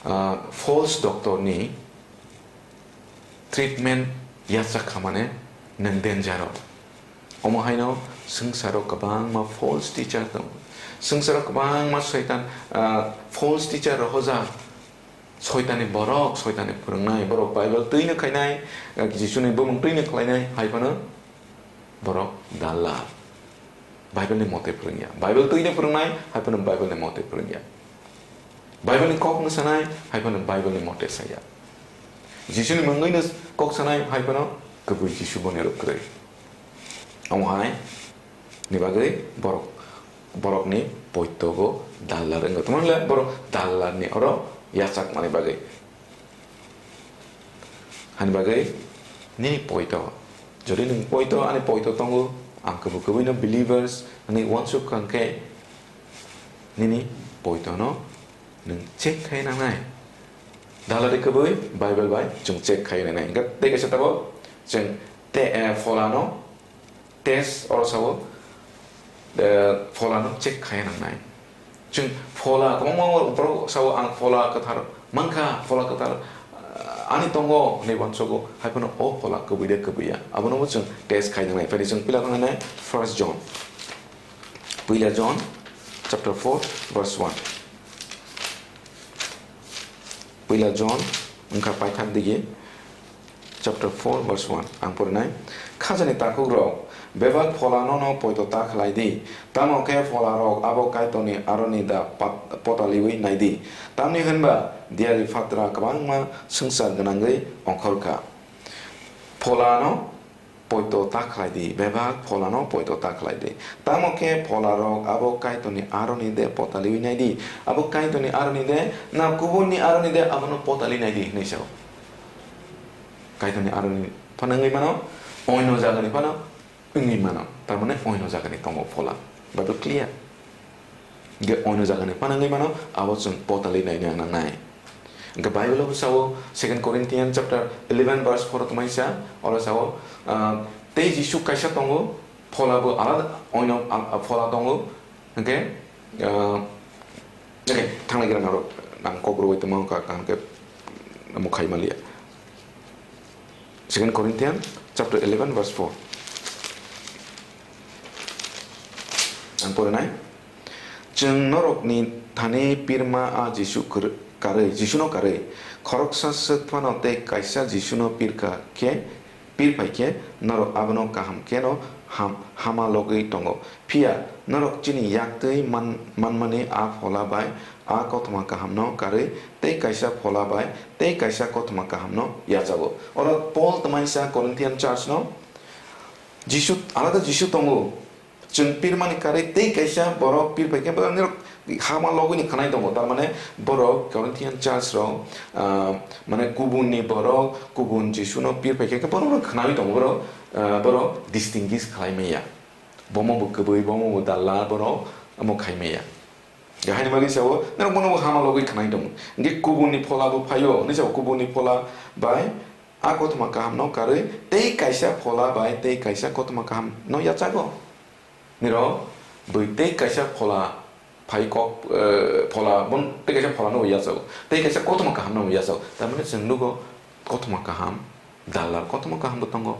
ah, false doctor ni treatment yachak kha mane nwng danger o. Omo haino swngcharo kwbangma false teacher tongo. Swngcharo kwbangma Soitan, ah, false teacher rohorjak. Soitani borok, Soitani phwrwngnai, borok Bible twino khainai, Jisuni bumung twino khlainai, hai phano borok dallar. Bible ni mote phwrwngya. Bible twino phwrwngnai, hai phano Bible ni mote phwrwngya. Bible ni kok no sanai, hai phano Bible ni mote saya. Jisuni mungwi no kok sanai, hai phano kwbwi Jisu boni rw kwrwi. Omo hai ni bagwi borok, borokni poitogo dallar wngkha. Tamoni le borok dallar ni oro yachakmani bagwi. Hani bagwi nini poito. Jodi nwng poito, ani poito tongo, ang kwbwi kwbwi no believers hwnwi uansuk kha, hwnkhe nini poito no nwng check khai nangnai. Dalari kwbwi Bible bai chwng check khai nangnai. Hwnkhe tei kaisa tabuk chwng te, eh, pholano test oro sao, eh, pholano check khai nangnai. Chwng phola, kwbangma borok sao, "Ang phola kwthar mankha, phola kwthar, eh, ani tongo," hwnwi uansugo, hai phano o phola kwbwi de kwbwi ya. Abono bo chwng test khai nangnai. Phai chwng pila thang nai, First John. Puila John chapter four verse one. Puila John wngkha paithak digi, Chapter four verse one, ang porinai. Khajani takhukrok, bebak pholano no poito ta khlai di, tamo khe pholarok abo Kaitorni aroni da pat-, potaliwi nai di. Tamni hwnba diyari phatra kwbangma swngchar gwnangwi ongkhor kha. Pholano poito ta khlai di, bebak pholano poito ta khlai di. Tamo khe pholarok abo Kaitorni aroni de potaliwi nai di. Abo Kaitorni aroni de na kubunni aroni de abono potali nai di hwnwi sao. Kaitorni aroni phano wngwi mano, oino jagani phano wngwi mano. Tar mane oino jagani tongo phola. Bible clear. Hingke oino jagani phano wngwi mano, abo chwng potali naina nangnai. Hingke Bible bo sao, Second Corinthians chapter eleven verse four tongmani sa, oro sao, ah, tei Jisu kaisa tongo, phola bo alada, oino al-, phola tongo, hingke, ah, okay, thanglai gira naro, nang kok rwui tongma wngkha, kaham khe omo khai manliya. Second Corinthians chapter eleven verse four. Ang porinai. Chwng norokni thani pirma a Jisu kwrwi-, karwi, Jisuno karwi. Khoroksa swk phano tei kaisa Jisuno pirkha khe, pirphai khe norok abono kaham kheno ham-, hama logwi tongo. Phiya norok chini yaktwi man-, manmani a phola bai a kothoma kahamno karwi tei kaisa phola bai tei kaisa kothoma kahamno yachago. Oro Paul tamaisa Corinthian church no Jisu, alada Jisu tongo. Chwng pirmani karwi tei kaisa borok pirphai khe borok nirok hama logwini khwnai tongo. Tarmane borok Corinthian church rok, ah, mane kubunni borok, kubun Jisuno pirphai khe borok khwnawi tongo. Borok, ah, borok distinguish khlai maya. Bomo bo kwbwi, bomo bo dalla, borok omo khai maya. Haini bagwi sao, norok bono bo hama logwi khwnai tongo. Hingke kubunni phola bo phaio, hwnwi sao kubunni phola bai a kothoma kahamno karwi tei kaisa phola bai tei kaisa kothoma kahamno yachago. Nirok bwi tei kaisa phola phai kok, eh, phola bon tei kaisa pholano bo yachago. Tei kaisa kothoma kahamno bo yachago. Tamani chwng nugo kothoma kaham, dallar kothoma kaham bo tongo.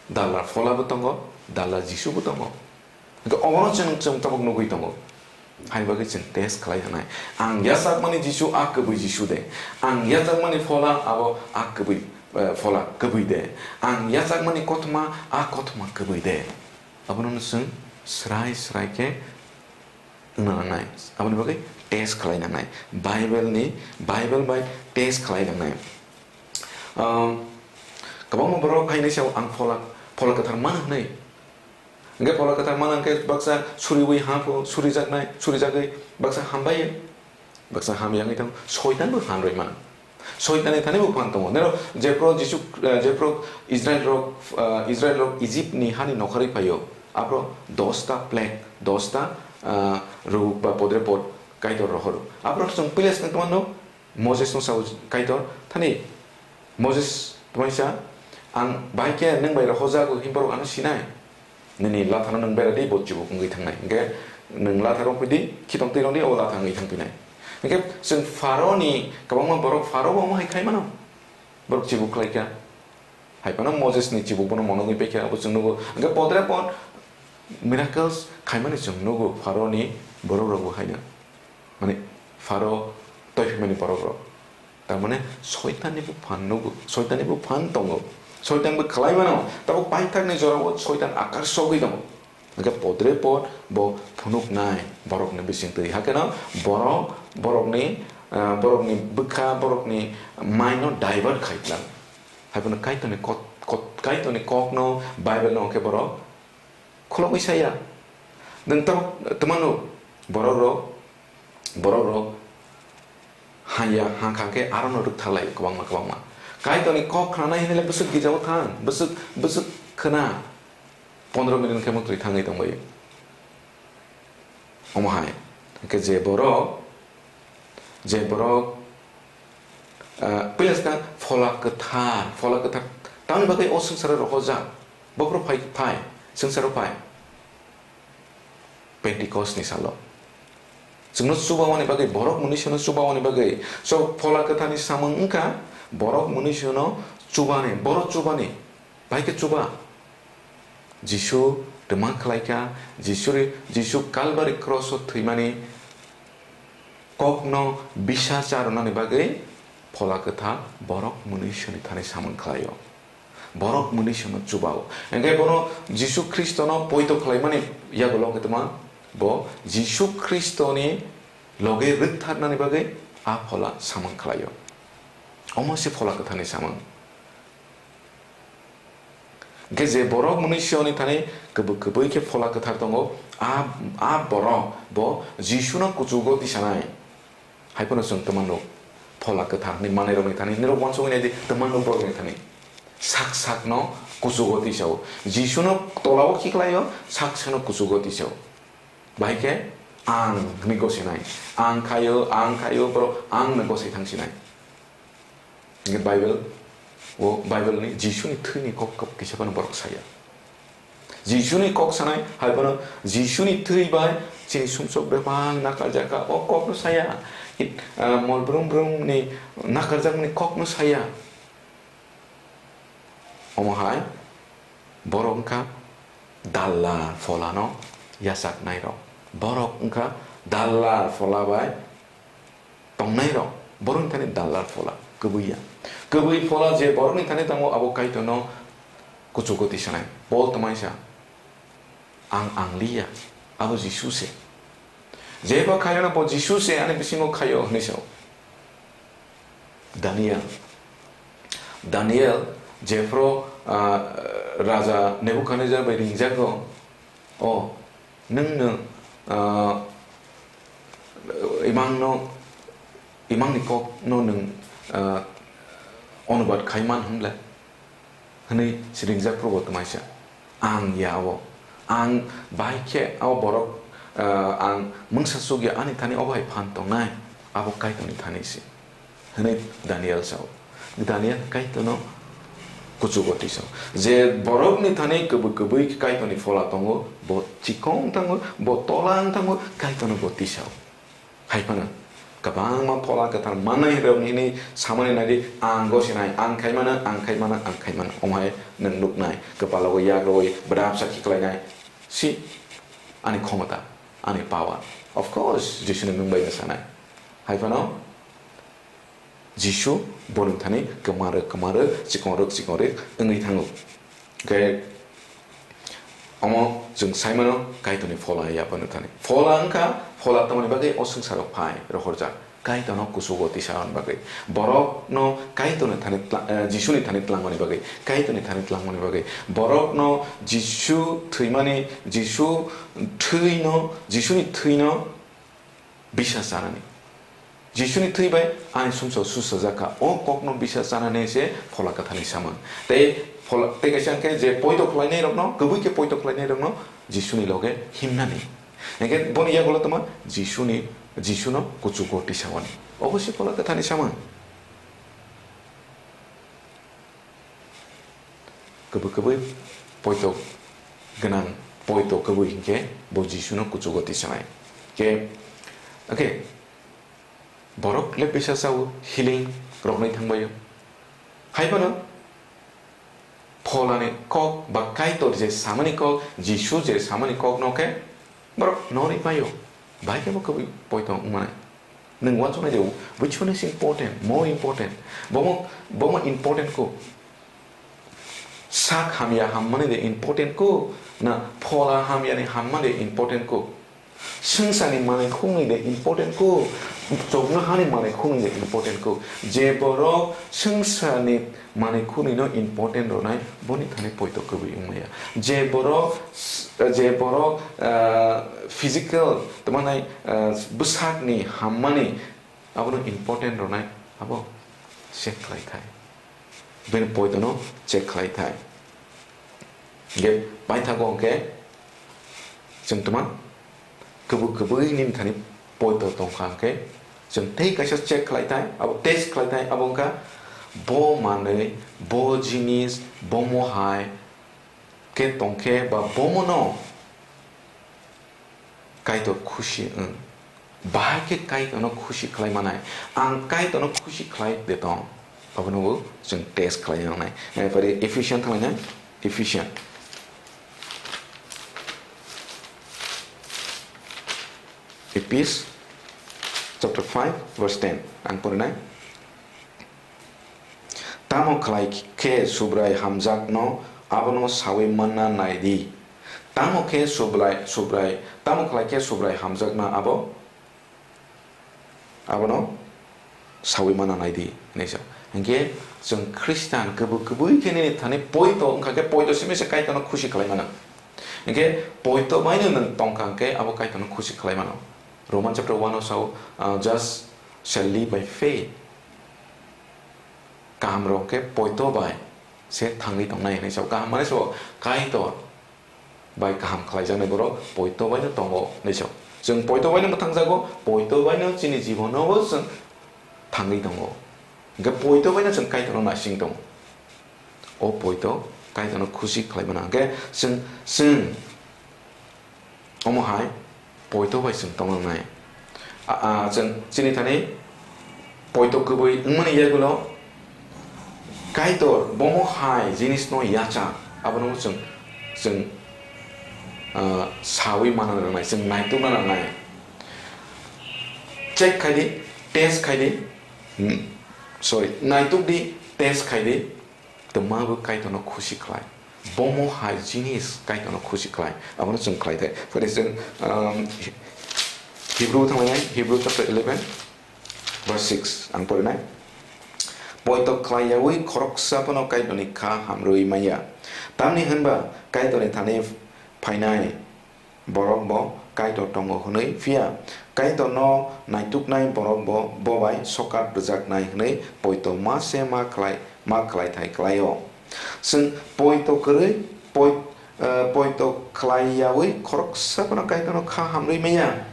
Dallar phola bo tongo, dallar Jisu bo tongo. Hingke obono chwng, chwng tabuk nugwi tongo. Haini bagwi chwng test khlai nangnai. Ang yachakmani Jisu a kwbwi Jisu de? Ang yachakmani phola abo a kwbwi, eh, phola kwbwi de? Ang yachakmani kothoma a kothoma kwbwi de? Abono chwng srai srai khe wngna nangnai. Aboni bagwi test khlai nangnai. Bible ni, Bible bai test khlai nangnai. Um, kwbangma borok haino sao ang phola, phola kwthar man hwnwi. Hingke phola kwthar man hwnkhe baksa suriwi ha pho, surijaknai, surijagwi baksa hambai, baksa hamya wngwi tong, soitan bo phan rwi man. Soitan ni thani bo phan tongo. Nero jephru Jisu, eh, jephru Israel rok, eh, Israel rok Egypt ni hani nokharwi phaio, aphro dosta plague, dosta, eh, rwk ba podre pod Kaitor rohoro. Aphro chwng Pilat no tongmano, Moses no sao Kaitor, thani Moses tongmani sa, ang bahai khe nwng bai rohorjago himborok ano sinai. Nini lathano nwng bera di, bo chibuk wngwi thangnai. Hingke nwng lathar wngphi di, khitong twi rwng di, o latha wngwi thangphinai. Hingke chwng Pharaoni kwbangma borok Pharaobo omo hai khai mano. Borok chibuk khlai kha. Hai phano Moses ni chibuk bono monogwi pai kha, abo chwng nugo. Hingke podre pod miracles khaimani chwng nugo Pharaoni borok rokbo haino. Mane Pharo toiphimani borok rok. Tar mane Soitanni bo phan nugo, Soitanni bo phan tongo. Soitan bo khlai mano, tabuk paithakni jorao Soitan akar sogwi tongo. Hingke podre pod bo phunuknai borokni bisingtwi. Hakeno borok, borokni, ah, borokni bwkha, borokni mind no divert khai tlang. Haiphano Kaitorni kot, kot, Kaitorni kokno, Bible no hwnkhe borok khulogwi saya. Nwng tabuk twmano borok rok, borok rok hanya, hangkha khe arono rwktharlai kwbangma, kwbangma. Kaitorni kok khnanai hinwi le bwswk girjao thang, bwswk, bwswk khna. Pondro minute khe mwtwi thangwi tongbaio. Omo hai. Hwnkhe je borok, je borok, ah, puila swkang phola kwthar, phola kwthar. Tamni bagwi o swngcharo rohorjak. Bophuru phai, phai, swngcharo phai. Pentecost ni salo. Chwngno chubamani bagwi, borok mwnwi sono chubamani bagwi. So, phola kwtharni samung wngkha, borok mwnwi sono chubani, borok chubani. Bai khe chuba. Jisu twma khlai kha, Jisuri, Jisu Calvary cross o thwimani kokno bisa cha rwnani bagwi Phola Kwthar borok mwnwisoni thani samung khlaio. Borok mwnwisano chubao. Hwnkhe bono Jisu Khristono poito khlaimani yagulo wngkhe tongma bo Jisu Khristoni loge rwktharnani bagwi a phola samung khlaio. Omo se Phola Kwtharni samung. Hwnkhe je borok mwnwisoni thani kwbwi kwbwi khe Phola Kwthar tongo, a, a borok bo Jisuno kuchugo tisanai. Hai phano chwng twmano Phola Kwthar hwnwi manai rokni thani, nirok uansugwi naidi twmano borokni thani. Sak sakno kuchugo tisao. Jisuno tolao khiklaio, sak sakno kuchugo tisao. Bahai khe ang hwnwi gosinai. Ang khaio, ang khaio, borok ang hwnwi gosai thangsinai. Hingke Bible o, Bible ni Jisuni thwini kok kisa phano borok saya. Jisuni kok sanai hai phano Jisuni thwi bai chini sumsok bebak nakarjak kha, o kok no saya. It, ah, mol brum brum ni nakarjakmani kok no saya. Omo hai borok wngkha dallar pholano yachaknai rok. Borok wngkha dallar phola bai tongnai rok. Borokni thani dallar phola kwbwi ya. Kwbwi phola je borokni thani tongo, abo Kaitorno kuchugo tisanai. Paul twmai sa, "Ang ang li ya, abo Jisu se. Jeba khayo no bo Jisu se ani bisingo khayo," hwnwi sao. Daniel. Daniel jephru, ah, Raja Nebukadnezar bai ringjago, "O, nwng no, ah, imang no, imang ni kok no nwng, ah, onubad khai man hwn le?" hwnwi siringjak Probo twmaisa. Ang ya o, ang bai khe o borok, ah, ang mungsa chukya ani thani obo hai phan tongnai, abo Kaitorni thani se, hwnwi Daniel sao. Daniel Kaitorno kuchugo tisao. Je borokni thani kwbwi kwbwi Kaitorni phola tongo, bo chikon thango, bo tolang thango, Kaitorno bo tisao. Hai phano kwbangma phola kwthar mannai rok hwnwi samani nai di, "Ang gosinai, ang khai mano, ang khai mano, ang khai mano." Omo hai nwng nuknai, kwpalo yak rwi bwdapsa khiklainai. Si, ani khomota, ani power. Of course, Jisuni mung bai no sanai. Hai phano Jisu boni thani kwmarwk, kwmarwk, chikongrwk, chikongrwk wngwi thango. Hwnkhe omo chwng sai mano Kaitorni phola ya boni thani. Phola wngkha, phola tongmani bagwi o swngcharo phai rohorjak. Kaitorno kuchugo tisa hwn bagwi. Borokno Kaitorni thani tla-, eh, Jisuni thani tlangmani bagwi. Kaitorni thani tlangmani bagwi. Borokno Jisu thwimani, Jisu thwino, Jisuni thwino bisa chanani. Jisuni thwi bai ani sumsok susa jakha. O kokno bisa chanani se phola kwthani samung. Tei phola, tei kaisa hwnkhe je poito khlainai rokno, kwbwi khe poito khlainai rokno Jisuni loge himnani. Hwnkhe boni yagulo tongma Jisuni, Jisuno kuchugo tisawani. Obo se phola kwthani samung. Kwbwi kwbwi poito gwnang, poito kwbwi hinkhe bo Jisuno kuchugo tisanai. Khe, okay, borok le bisa chao, healing roknai thangbaio. Hai phano pholani kok ba Kaitor je samani kok, Jisu je samani kok no khe borok norwi paio. Bai khe bo kwbwi poito wngmani. Nwng uansuknai de, which one is important, more important? Bomo, bomo important ko. Sak hamya hammani de important ko, na phola hamyani hammani de important ko. Swngcharni manwi khungni de important ko, chokno hani manwi khungni de important ko. Je borok swngcharni manwi khunino important rwnai, boni thani poito kwbwi wngmaya. Je borok, je borok, ah, physical, tamo nai, ah, bwsakni hammani abono important rwnai, abo check khlai thai. Bini poitono check khlai thai. Hingke paithago hingke chwng tma kwbwi kwbwi nini thani poito tongkha hingke chwng tei kaisa check khlai thai, abo test khlai thai, abo wngkha bo manwi, bo jinis, bo mohai khe tongkhe ba bomono Kaitor khusi wng. Bahai khe Kaitorno khusi khlai manai. Ang Kaitorno khusi khlai de tong. Abono bo chwng test khlai nangnai. Nai pari Ephesian thanglaina. Ephesian. Ephesians chapter five verse ten. Ang porinai. Tamo khlai khe Subrai hamjakno abono saui manna nai di. Tamo khe Subrai, Subrai, tamo khlai khe Subrai hamjakno abo, abono saui manna nai di, hinwi sa. Hinkhe chwng Khristan kwbwi, kwbwi khe nini thani poito wngkha khe poito simi se Kaitorno khusi khlai mano. Hinkhe poito baino nwng tongkha hinkhe abo Kaitorno khusi khlai mano. Roman chapter one o sao, uh, "Just shall live by faith." Kaham rok khe poito bai se thangwi tongnai hinwi sao. Kaham mane sao Kaitor bai kaham khlaijaknai borok poito baino tongo hinwi sao. Chwng poito baino mwthangjago, poito baino chini jibono bo chwng thangwi tongo. Hinkhe poito baino chwng Kaitorno naising tongo. O poito Kaitorno khusi khlai mano. Hinkhe chwng, chwng omo hai poito bai chwng tongna nangnai. A, a, chwng chini thani poito kwbwi wngmani yagulo Kaitor bomo hai jinisno yacha, abono chwng, chwng, ah, saui manna nangnai, chwng naitukna nangnai. Check khai di, test khai di, hmm, sorry, naituk di, test khai di, twma bo Kaitorno khusi khlai. Bomo hai jinis Kaitorno khusi khlai. Abono chwng khlai thai. Phai chwng, um, Hebrew thanglainai, Hebrew chapter eleven, verse six, ang porinai. Poito khlai yaui khoroksa phano Kaitorni kha hamrwi manya. Tamni hwnba Kaitorni thani phainai borok bo Kaitor tongo hwnwi, phiya Kaitorno naituknai borok bo, bo bai sokat rwjaknai hwnwi poito ma se ma khlai, ma khlai thai khlaio. Chwng poito kwrwi, poi-, eh, poito khlai yaui khoroksa phano Kaitorno kha hamrwi manya.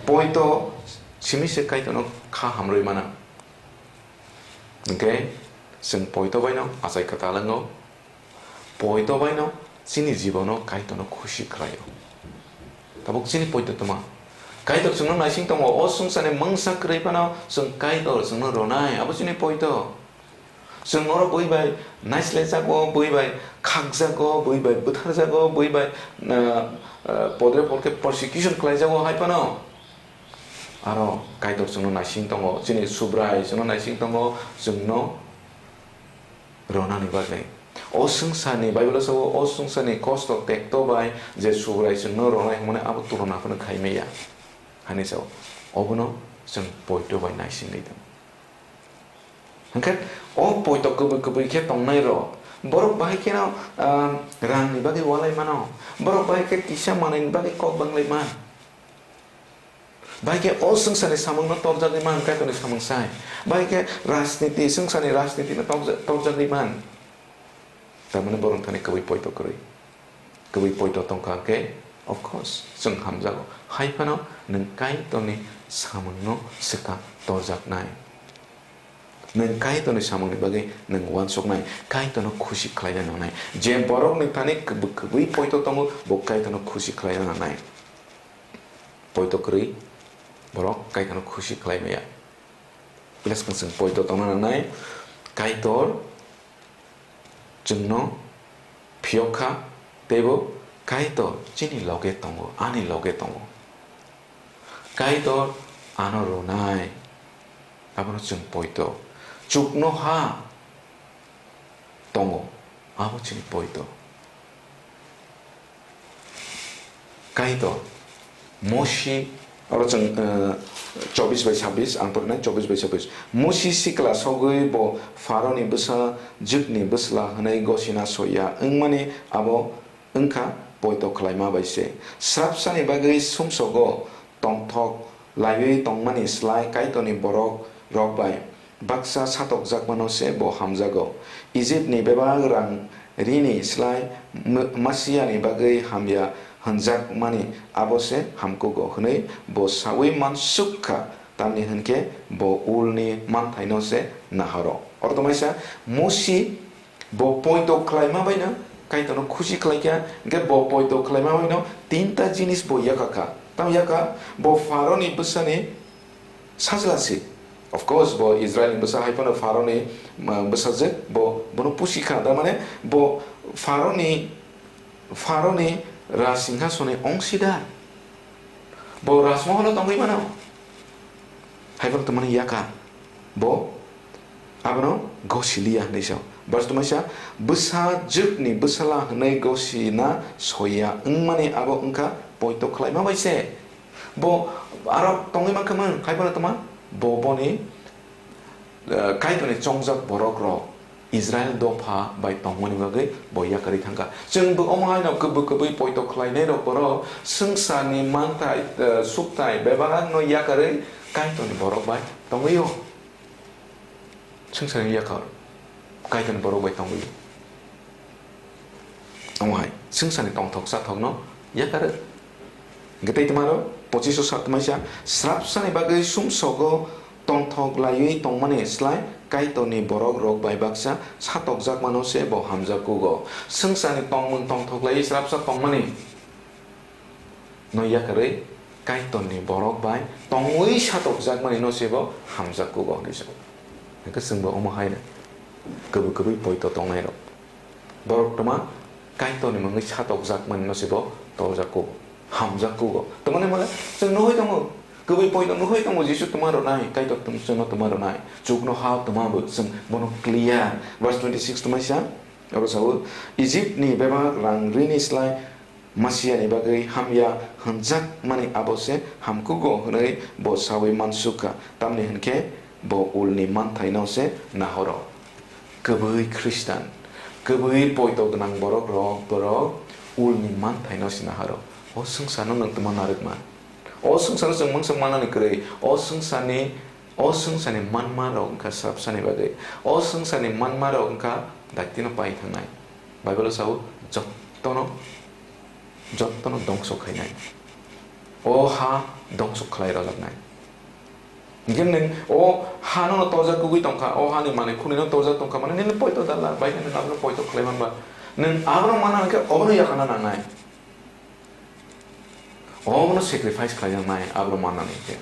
Poito simi se Kaitorno kha hamrwi mana. Hinkhe chwng poito baino achai kwtal wngo. Poito baino chini jibono Kaitorno khusi khlaio. Tabuk chini poito tma? Kaitor chwngno naising tongo, o swngcharni mungsa kwrwi phano chwng Kaitor chwngno rwnai, abo chini poito. Chwng oro bui bai naislaijago, bui bai khakjago, bui bai butharjago, bui bai, ah, ah, podre podre persecution khlaijago hai phano. Aro Kaitor chwngno naising tongo, chini Subrai chwngno naising tongo, chwngno rwnani bagwi. O swngcharni, Bible-o sao, o swngcharni kosto tekto bai je Subrai chwngno rwnai hwnmani abo turuna phano khai maya. Hani sao, obono chwng poito bai naisingwi tongo. Hwnkhe o poito kwbwi kwbwi khe tongnai rok, borok bahai kheno, ah, rangni bagwi walai mano, borok bahai khe kisa manwini bagwi kok banglai man. Bahai khe o swngcharni samungno torjagwi man, Kaitorni samung sai. Bahai khe rajniti, swngcharni rajnitino torja-, torjagwi man. Tamani borok thani kwbwi poito kwrwi. Kwbwi poito tongkha khe, of course, chwng hamjago. Hai phano nwng Kaitorni samungno swkang torjaknai. Nwng Kaitorni samungni bagwi nwng uansuknai, Kaitorno khusi khlaina nangnai. Je borokni thani kwbwi, kwbwi poito tongo, bo Kaitorno khusi khlaina nangnai. Poito kwrwi borok Kaitorno khusi khlai maya. Bwskang chwng poito tongna nangnai, Kaitor chwngno phiyok kha, teibo Kaitor chini loge tongo, ani loge tongo. Kaitor ano rwnai, abono chwng poito. Chuknoha tongo, abo chini poito. Kaitor, Mosi, oro chwng, eh, chobbish bai chhabbish, ang porinai chobbish bai chhabbish. Mosi sikla sogwi bo Pharaoni bwsa Jwkni bwsla hwnwi gosina soiya wngmani abo wngkha poito khlaima bai se. Srapsani bagwi sumsogo tongthok laiwi tongmani slai Kaitorni borok rok bai baksa satokjakmano se bo hamjago. Ijipni bebak rang rini slai M-, Masiani bagwi hamya hwnjakmani abo se hamkugo hwnwi bo saui mansuk kha, tamni hwn khe bo ulni manthaino se nahoro. Oro tongmani sa Musi Bo poito khlaima baino Kaitorno khusi khlai kha, hwnkhe bo poito khlaima baino tinta jinis bo yakha kha. Tamo yakha, bo Pharaoni bwsani sajla se. Of course, bo Israilni bwsa hai phano Pharaoni, uh, bwsajwk, bo, bono pusi kha. Tar mane bo Pharaoni, Pharaoni rajsinghasoni ongsidar. Bo rajmoholo tongwi mano. Hai phano tongmani yakha. Bo Abono gosi liya hinwi sa. Verse twmai sa, bwsa jwkni bwsala hinwi gosina soya wngmani abo wngkha poito khlaima bai se. Bo aro tongwi mankha man, khai phano tongma? Bo boni, eh, Kaitorni chongjak borok rok Israel dopha bai tongmani bagwi bo yakarwi thangkha. Chwng bo omo haino kwbwi kwbwi poito khlainai rok borok swngcharni manthai, eh, sukthai bebak no yakarwi Kaitorni borok bai tongwi o. Swngcharni yakar Kaitorni borok bai tongwi. Omo hai swngcharni tongthok chathokno yakar. Hwnkhe tei twmaro pochiso sat twmaisa, srapsani bagwi sumsogo tongthok laiwi tongmani slai Kaitorni borok rok bai baksa satokjakmano se bo hamjak kugo. Swngcharni tongmung tongthok laiwi srapsa tongmani no yakarwi Kaitorni borok bai tongwi satokjakmani no se bo hamjak kugo hinwi sa. Hwnkhe chwng bo omo hai no kwbwi kwbwi poito tongnai rok. Borok twma Kaitorni mungwi satokjakmani no se bo torjak kugo, hamjak kugo. Twmani mole chwng nuhoi tongo, kwbwi poito nuhoi tongo Jisu twma rwnai, Kaitor twm-, chwngno twma rwnai. Chukno ha twma bo chwng bono clear. Verse twenty six twmai sa, oro sao, Egypt ni bebak rang rini slai Masiani bagwi hamya hwnjakmani abo se hamkugo hwnwi bo saui mansukha, tamni hwnkhe bo ulni manthaino se nahoro. Kwbwi Khristan, kwbwi poito gwnang borok rok, borok ulni manthaino se nahoro. O swngcharno nwng tma narwkma? O swngcharno chwng mungsa manani kwrwi, o swngcharni, o swngcharni manma rok wngkha srapsani bagwi. O swngcharni manma rok wngkha daitino pai thangnai. Bible o sao, jottono, jottono dongso khainai. O ha dongso khlai rwjaknai. Hingke nwng o ha no torjak kugui tongkha, o ha ni manwi khunui no torjak tongkha, mane nini poito dala, bai nwng abono poito khlai manba. Nwng abono mana hwnkhe obono yakana nangnai. Obono sacrifice khlai nangnai, abono manani hwnkhe.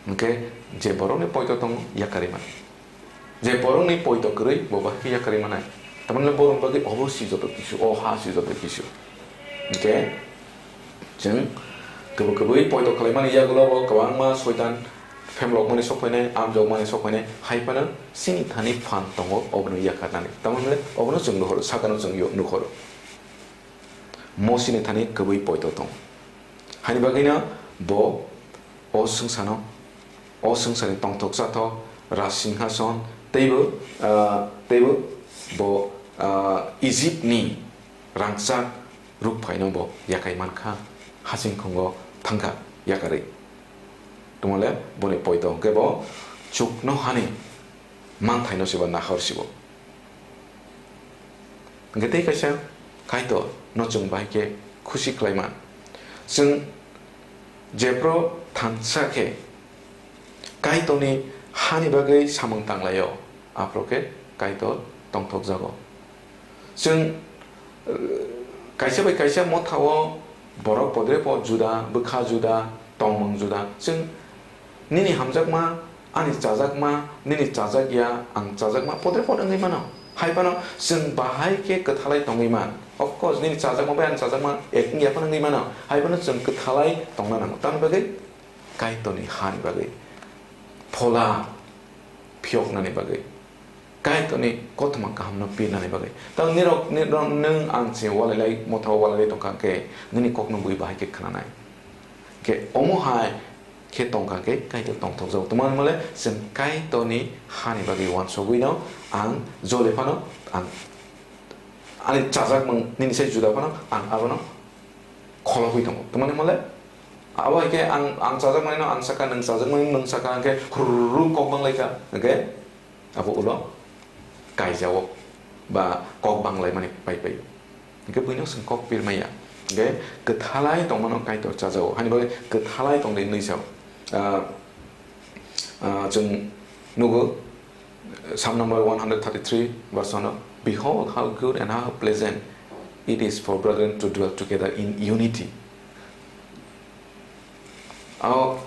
Hwnkhe je borokni poito tongo, yakarwi mano. Je borokni poito kwrwi, bo bahai khe yakarwi manai. Tamoni borokni bagwi obo si joto kisu, o ha si joto kisu. Hwnkhe chwng kwbwi kwbwi poito khlaimani yagulo bo kwbangma soitan phemlokmani sokphainai, amjokmani sokphainai, hai phano chini thani phan tongo obono yakarnani. Tamoni hwnle obono chwng nukhoro, sakano chwng yo-, nukhoro. Mosini thani kwbwi poito tongo. Haini bagwino bo o swngchano, o swngcharni tongthok chathok, raj singhason, teibo, ah, teibo bo, ah, Egyptni rangchak rukphaino bo yakai mankha, hasingkhungo thangkha yakarwi. Tongmole boni poito hwnkhe bo chuknohani manthaino se bo nahor sibo. Hwnkhe tei kaisa Kaitor no chwng bahai khe khusi khlaima. Chwng jephru thansa khe Kaitorni hani bagwi samung tanglaio, aphuru khe Kaitor tongthokjago. Chwng, eh, kaisa bai kaisa mothao borok podrepo juda, bwkha juda, tongmung juda. Chwng nini hamjakma, ani chajakma, nini chajak ya, ang chajakma, podrepot wngwi mano. Hai phano chwng bahai khe kwthalai tongwi man. Of course, nini chajakma bai ani chajakma ek wngya phano wngwi mano. Hai phano chwng kwthalai tongna nango. Tamni bagwi Kaitorni hani bagwi, phola phiyoknani bagwi, Kaitorni kothoma kahamno pirnani bagwi. Tamo nirok, nirok, nwng ang se walai lai, mothao walai lai tongkha khe, nini kokno bui bahai khe khnanai. Khe omo hai khe tongkha khe Kaitor tongthokjago. Tongmani mole chwng Kaitorni hani bagwi uansugwino ang jole phano ang ani chajakmung nini sai juda phano ang abono kholobwi tongo. Tongmani mole abo hai khe ang, ang chajakmani no ang saka, nwng chajakmani nwng saka, hwnkhe hrurru kok bang lai kha, hwnkhe abo ulo kaijao ba kok bang lai mani pai pai. Hwnkhe buino chwng kok pir maya. Hwnkhe kwthalai tongmano Kaitor chajago. Hani bagwi kwthalai tongdi hwnwi sao. Ah, ah, chwng nugo, Psalm number one hundred thirty-three, verse one, "Behold, how good and how pleasant it is for brethren to dwell together in unity." Ao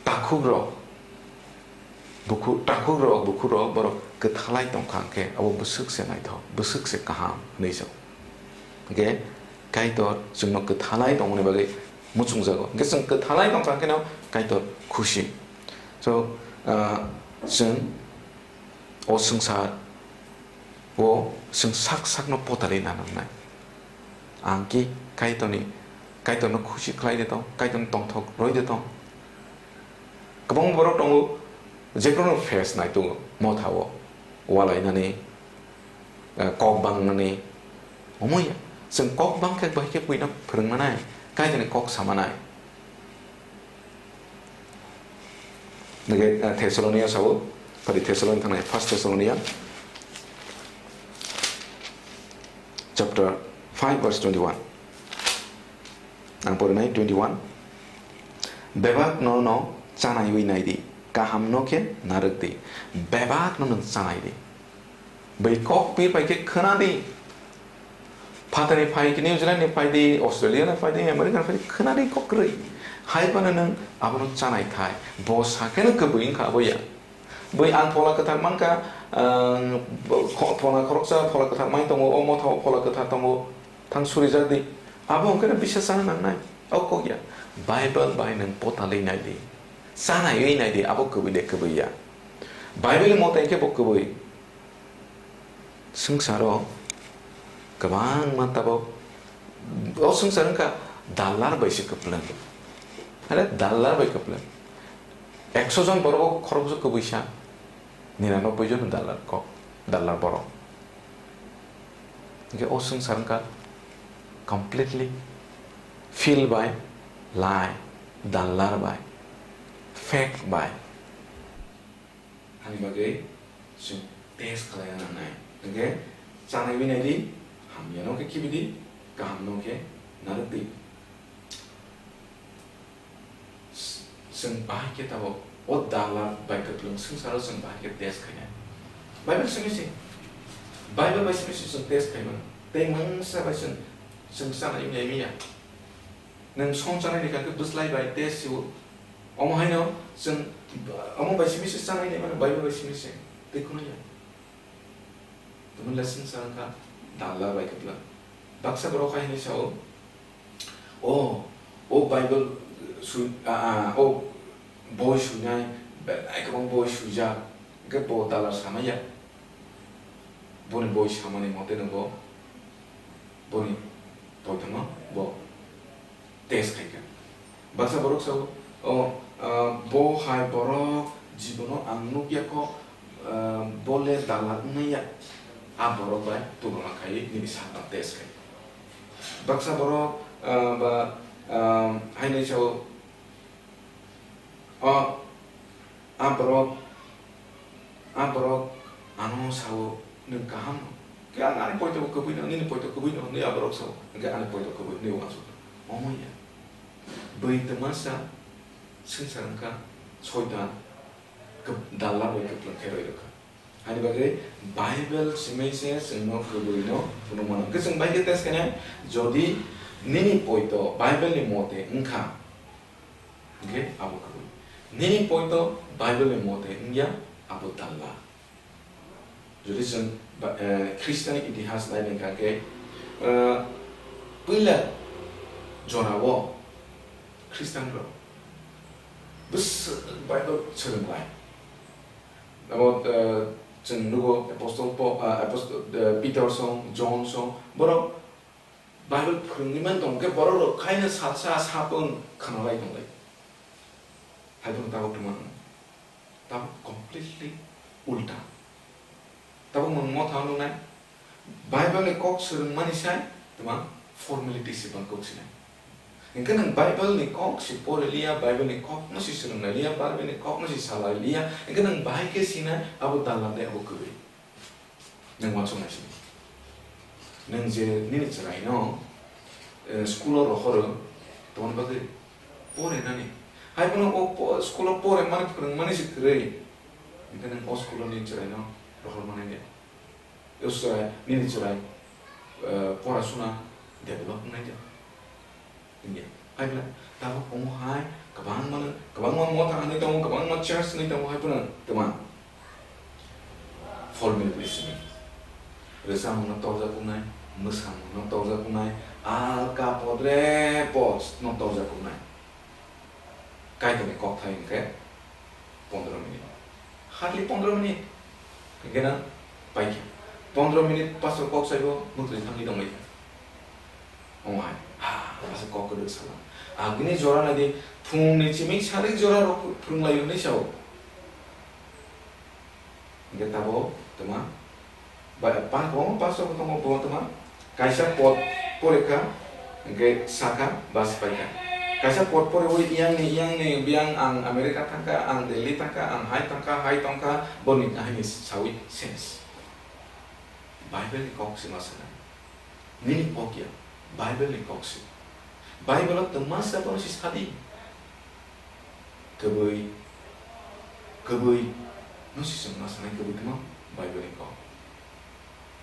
takhukrok, bukhu-, takhukrok, bukhurok borok kwthalai tongkha hwnkhe abo bwswk se naithok, bwswk se kaham hwnwi sao. Hwnkhe Kaitor chwngno kwthalai tongmani bagwi muchungjago. Hwnkhe chwng kwthalai tongkha hwnkhe no Kaitor khusi. So, ah, Chwng o swngchar o chwng sak sakno potalwi nangnai. Ang ki Kaitorni, Kaitorno khusi khlai de tong, Kaitorni tongthok roi de tong. Kwbang borok tongo, jephruno face nai tongo, motha o walainani, eh, kok bangnani. Omo ya, chwng kok bang khe bai khe buino phwrwng manai, Kaitorni kok sa manai. Nokhe, eh, Thessalonia sao, phari Thessalonia thangnai, First Thessalonia chapter five verse twenty-one. Ang porinai twenty-one. Bebak no no chanaiwi nai di, kaham no khe narwk di. Bebak no nwng chanai di. Bai kok pir pai khe khwna di. Phatani phai khe New Zealand ni phai di, Australia ni phai di, America ni phai di, khwna di kok kwrwi. Hai phano nwng abono chanai thai. Bo sa khe no kwbwi wngkha abo ya. Bui ang phola kwthar mankha, ang pho-, phola khoroksa phola kwthar mai tongo, o motha o phola kwthar tongo, thang surijak di. Abo hwnkhe no bisas chana nangnai. O kok ya. Bible bai nwng potalwi nai di. Chanaiwi nai di, abo kwbwi de kwbwi ya. Bible ni mote khe bo kwbwi. Swngcharo kwbangma tabuk, o swngchar wngkha dallar bai se kwplwng. Are dallar bai kwplwng. Ekso jon borok o khoroksa kwbwisa, niranobboi jon dallar kok, dallar borok. Hingke o swngchar wngkha completely fill by lie, dallar bai, fake bai. Ani bagwi chwng test khlaina nangnai. Hwnkhe chanaiwi nai di, hamyano khe khibi di, kahamno khe narwk di. Chwng bahai khe tabuk o dallar bai kwplwng swngcharo chwng bahai khe test khainai. Bible simi se, Bible bai simi se chwng test khaimano. Tei mungsa bai chwng, chwng chanaiwi nai manya. Nwng song chanai ni kha khe bwslai bai tei sio. Omo haino chwng omo bai simi se chanai ni mano, Bible bai simi se. Tei kheno ya. Tamo lesson sa wngkha dallar bai kwplwng. Baksa borok hai hinwi sao, "O, o Bible su-, a, a, o boi suinai, belai kwbang boi suijak." Hwnkhe bo dallar samaya. Boni boi samani mote no bo boni poitono bo test khaikha. Baksa borok sao, "O, ah, bo hai borok jibono ang nukya kho, ah, bo le dalal wngya." A borok bai tulona khaiwi nini sakno test khai. Baksa borok, ah, ba, ah, haino sao, O, a borok, a borok ano sao, "Nwng kaham no. Khe ang ani poito kwbwi no, nini poito kwbwi no," hwnwi a borok sao. Hwnkhe ani poito kwbwi hwnwi uansuk. Omo ya. Bwrwi twmasa swngchar wngkha soitan, kwb-, dallar bai kwplwng khe roi rwkha. Ani bagwi Bible simi se chwngno kwbwi no phunuk mano. Hwnkhe chwng bai khe test khainai, jodi nini poito Bible ni mote wngkha, hwnkhe abo kwbwi. Nini poito Bible ni mote wngya, abo dalla. Jodi chwng ba-, eh, Khristian itihas nai nai kha khe, eh, puila jorao Khristian rok bwswk Bible swrwnglai. Abo, eh, chwng nugo Apostle Po-, ah, Apostle, eh, Peter song, John song, borok Bible phwrwngwi man tong khe borok rok khaina salsa sapung khwnalai tonglai. Hai phano tabuk twma wng. Tabuk completely ulta. Tabuk nwng motha nuknai. Bible ni kok swrwngmani sai twma formality se bang kok sinai. Hwnkhe nwng Bible ni kok se pori liya, Bible ni kok no se swrwng lai liya, Bible ni kok no se salai liya, hwnkhe nwng bahai khe sinai abo dalal de abo kwrwi. Nwng uansuk nai sini. Nwng je nini chwraino, eh, school o rohoro, tongni bagwi pore nani. Hai phano o po-, school o pore mani phwrwng mani se kwrwi. Hwnkhe nwng o school o nini chwraino rohor mani de. O chwrai, nini chwrai, eh, porasuna develop wngnai de. India. Hai bwlai, tabuk omo hai kwbangma, kwbangma motha hinwi tongo, kwbangma church hinwi tongo, hai phano twma. Formal priesthood. Rwchapmungno torjak wngnai, mwsamungno torjak wngnai, alka podre post no torjak wngnai. Kaitorni kokthai hwnkhe pondro minute. Hardly pondro minute. Hingke na paikha. Pondro minute pastor kok saibo mutui thangwi tongbaikha. Omo hai, ha, pastor kok kwrwk sala. Agini jora naidi phungni chiming sarik jora rok phwrwnglaio hinwi sao. Hingke tabok tuma, ba, pa, kwbangma pastor bo tongo, bo tuma, kaisa pod porikha, hingke sakha, bus paikha. Kaisa pod poriwi iyangni, iyangni, biyang ang America thangkha, ang Delhi thangkha, ang hai thangkha, hai tongkha, boni haini sawi ses. Bible ni kok se ma sanai. Nini kok ya, Bible ni kok se. Bible o twma se bono se sadi. Kwbwi, kwbwi no se chwng ma sanai, kwbwi tuma Bible ni kok.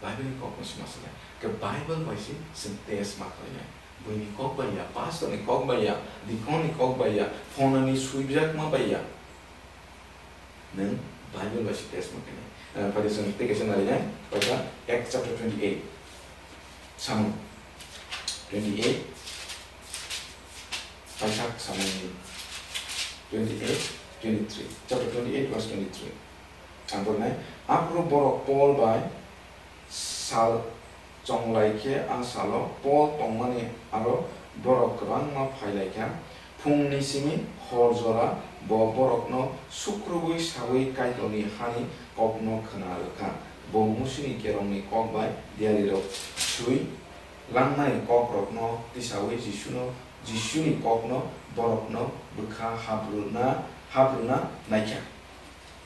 Bible ni kok no se ma sanai. Ke Bible bai se chwng test ma khlainai. Buini kok bai ya, pastor ni kok bai ya, deacon ni kok bai ya, phone ni swijakma bai ya. Nwng Bible bai se test ma khainai. Eh, phai de chwng tei kaisa nai nai, paisa Acts chapter twenty-eight. Samung twenty-eight, paisa samung ni twenty-eight, twenty-three. Chapter twenty-eight, verse twenty-three. Ang pornai, aphuru borok Paul bai sal chonglai khe a salo Pol tongmani aro borok kwbangma phai lai kha. Phungni simi hor jora bo borokno sukrubui saui Kaitorni hani kokno khna rw kha. Bo Musini kerongni kok bai diyarirok sui langnai kokrokno tisaui Jisuno, Jisuni kokno borokno bwkha habruna, habruna nai kha.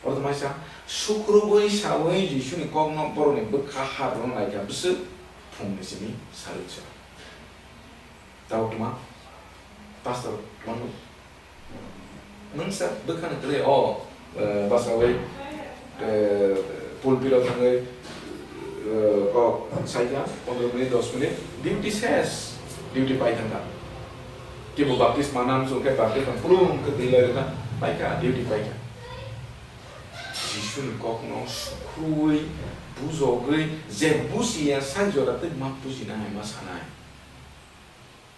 Oro tongmani sa, sukrubui saui Jisuni kokno borokni bwkha habrung lai kha, bwswk phungni simi sarwi sa. Tabuk tongma, pastor, tongma nwng sa bwkhani kwrwi o, eh, basaui, eh, pulpit o thangwi, eh, kok saikha, pondro minute, dos minute, duty ses, duty pai thangkha. Kebo baptisma nam song khe baptisma pulung khe twi lai rwkha, paikha, duty paikha. Jisuni kokno sukhruwi, bujogwi, je bujiya sak jora tei ma bujinai, ma sanai.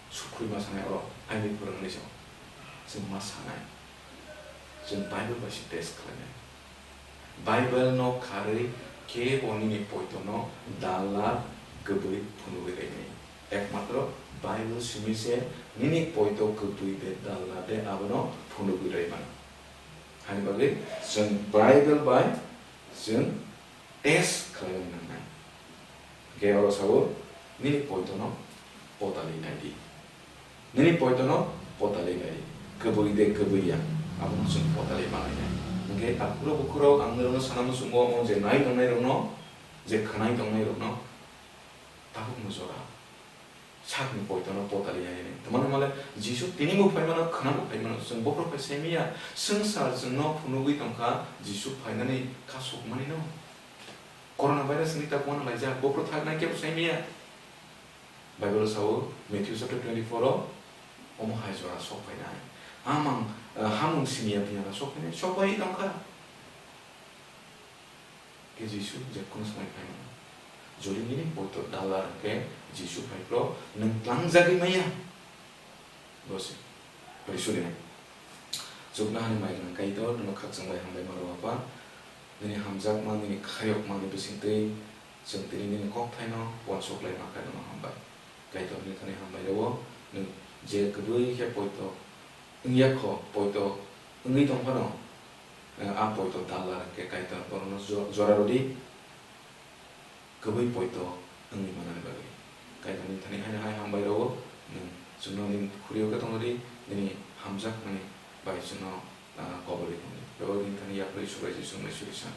Sukhruwi ma sanai oro, aini phwrwngni se. Chwng ma sanai. Chwng Bible bai se test khlainai. Bible no kharwi kebo nini poitono dalla kwbwi phunugwi rwnai. Ekmatro Bible simi se nini poito kwbwi de dalla de abono phunugwi rwi mano. Hani bagwi chwng Bible bai chwng test khlaina nangnai. Hwnkhe oro sao, nini poitono potali nai di. Nini poitono potali nai di. Kwbwi de kwbwi ya, abono chwng potali manainai. Hwnkhe takhukro bukhurok ang norokno sana muchungo, omo je nai tongnairokno, je khwnai tongnairokno, tabukno jora. Sakni poitono potali nai di. Tamani male Jisu tini bo phaimano, khwna bo phaimano, chwng bokhorok phai saimiya. Swngchar chwngno phunugwi tongkha Jisu phainani kha sukmanino. Corona virus ni ta kuana laijak, bokhorok thaknai kebo saimiya. Bible o sao, Matthew chapter twenty-four o, omo hai jora sok phainai. Amang, eh, hamung simiya biyana sok phainai, sok phai tongkha. Khe Jisu jephuru swmai phai mano. Jodi nini poito dalla rwkhe Jisu phai phro nwng tlangjagwi maya. Bo se. Pari suri nai. Chuknohani mai gwnang Kaitor, nono khakchang bai hambai ma rw Apha. Nini hamjakma, nini khayokma ni bisingtwi chwng tini nini kokthaino uansuk lai ma khe nono hambai. Kaitor nini thani hambai rw, nwng je kwbwi khe poito wngya kho, poito wngwi tong phano, eh, a poito dalla rwkhe Kaitor bohrokno jo-, jora rw di. Kwbwi poito wngwi manani bagwi. Kaitor nini thani haino hai hambai rw-o, nwng chwngno nini khuri-o khe tongwi di, nini hamjakmani bai chwngno, ah, kobolwi tongdi. Bebak nini thani yapharwi Subrai Jisu Khrista.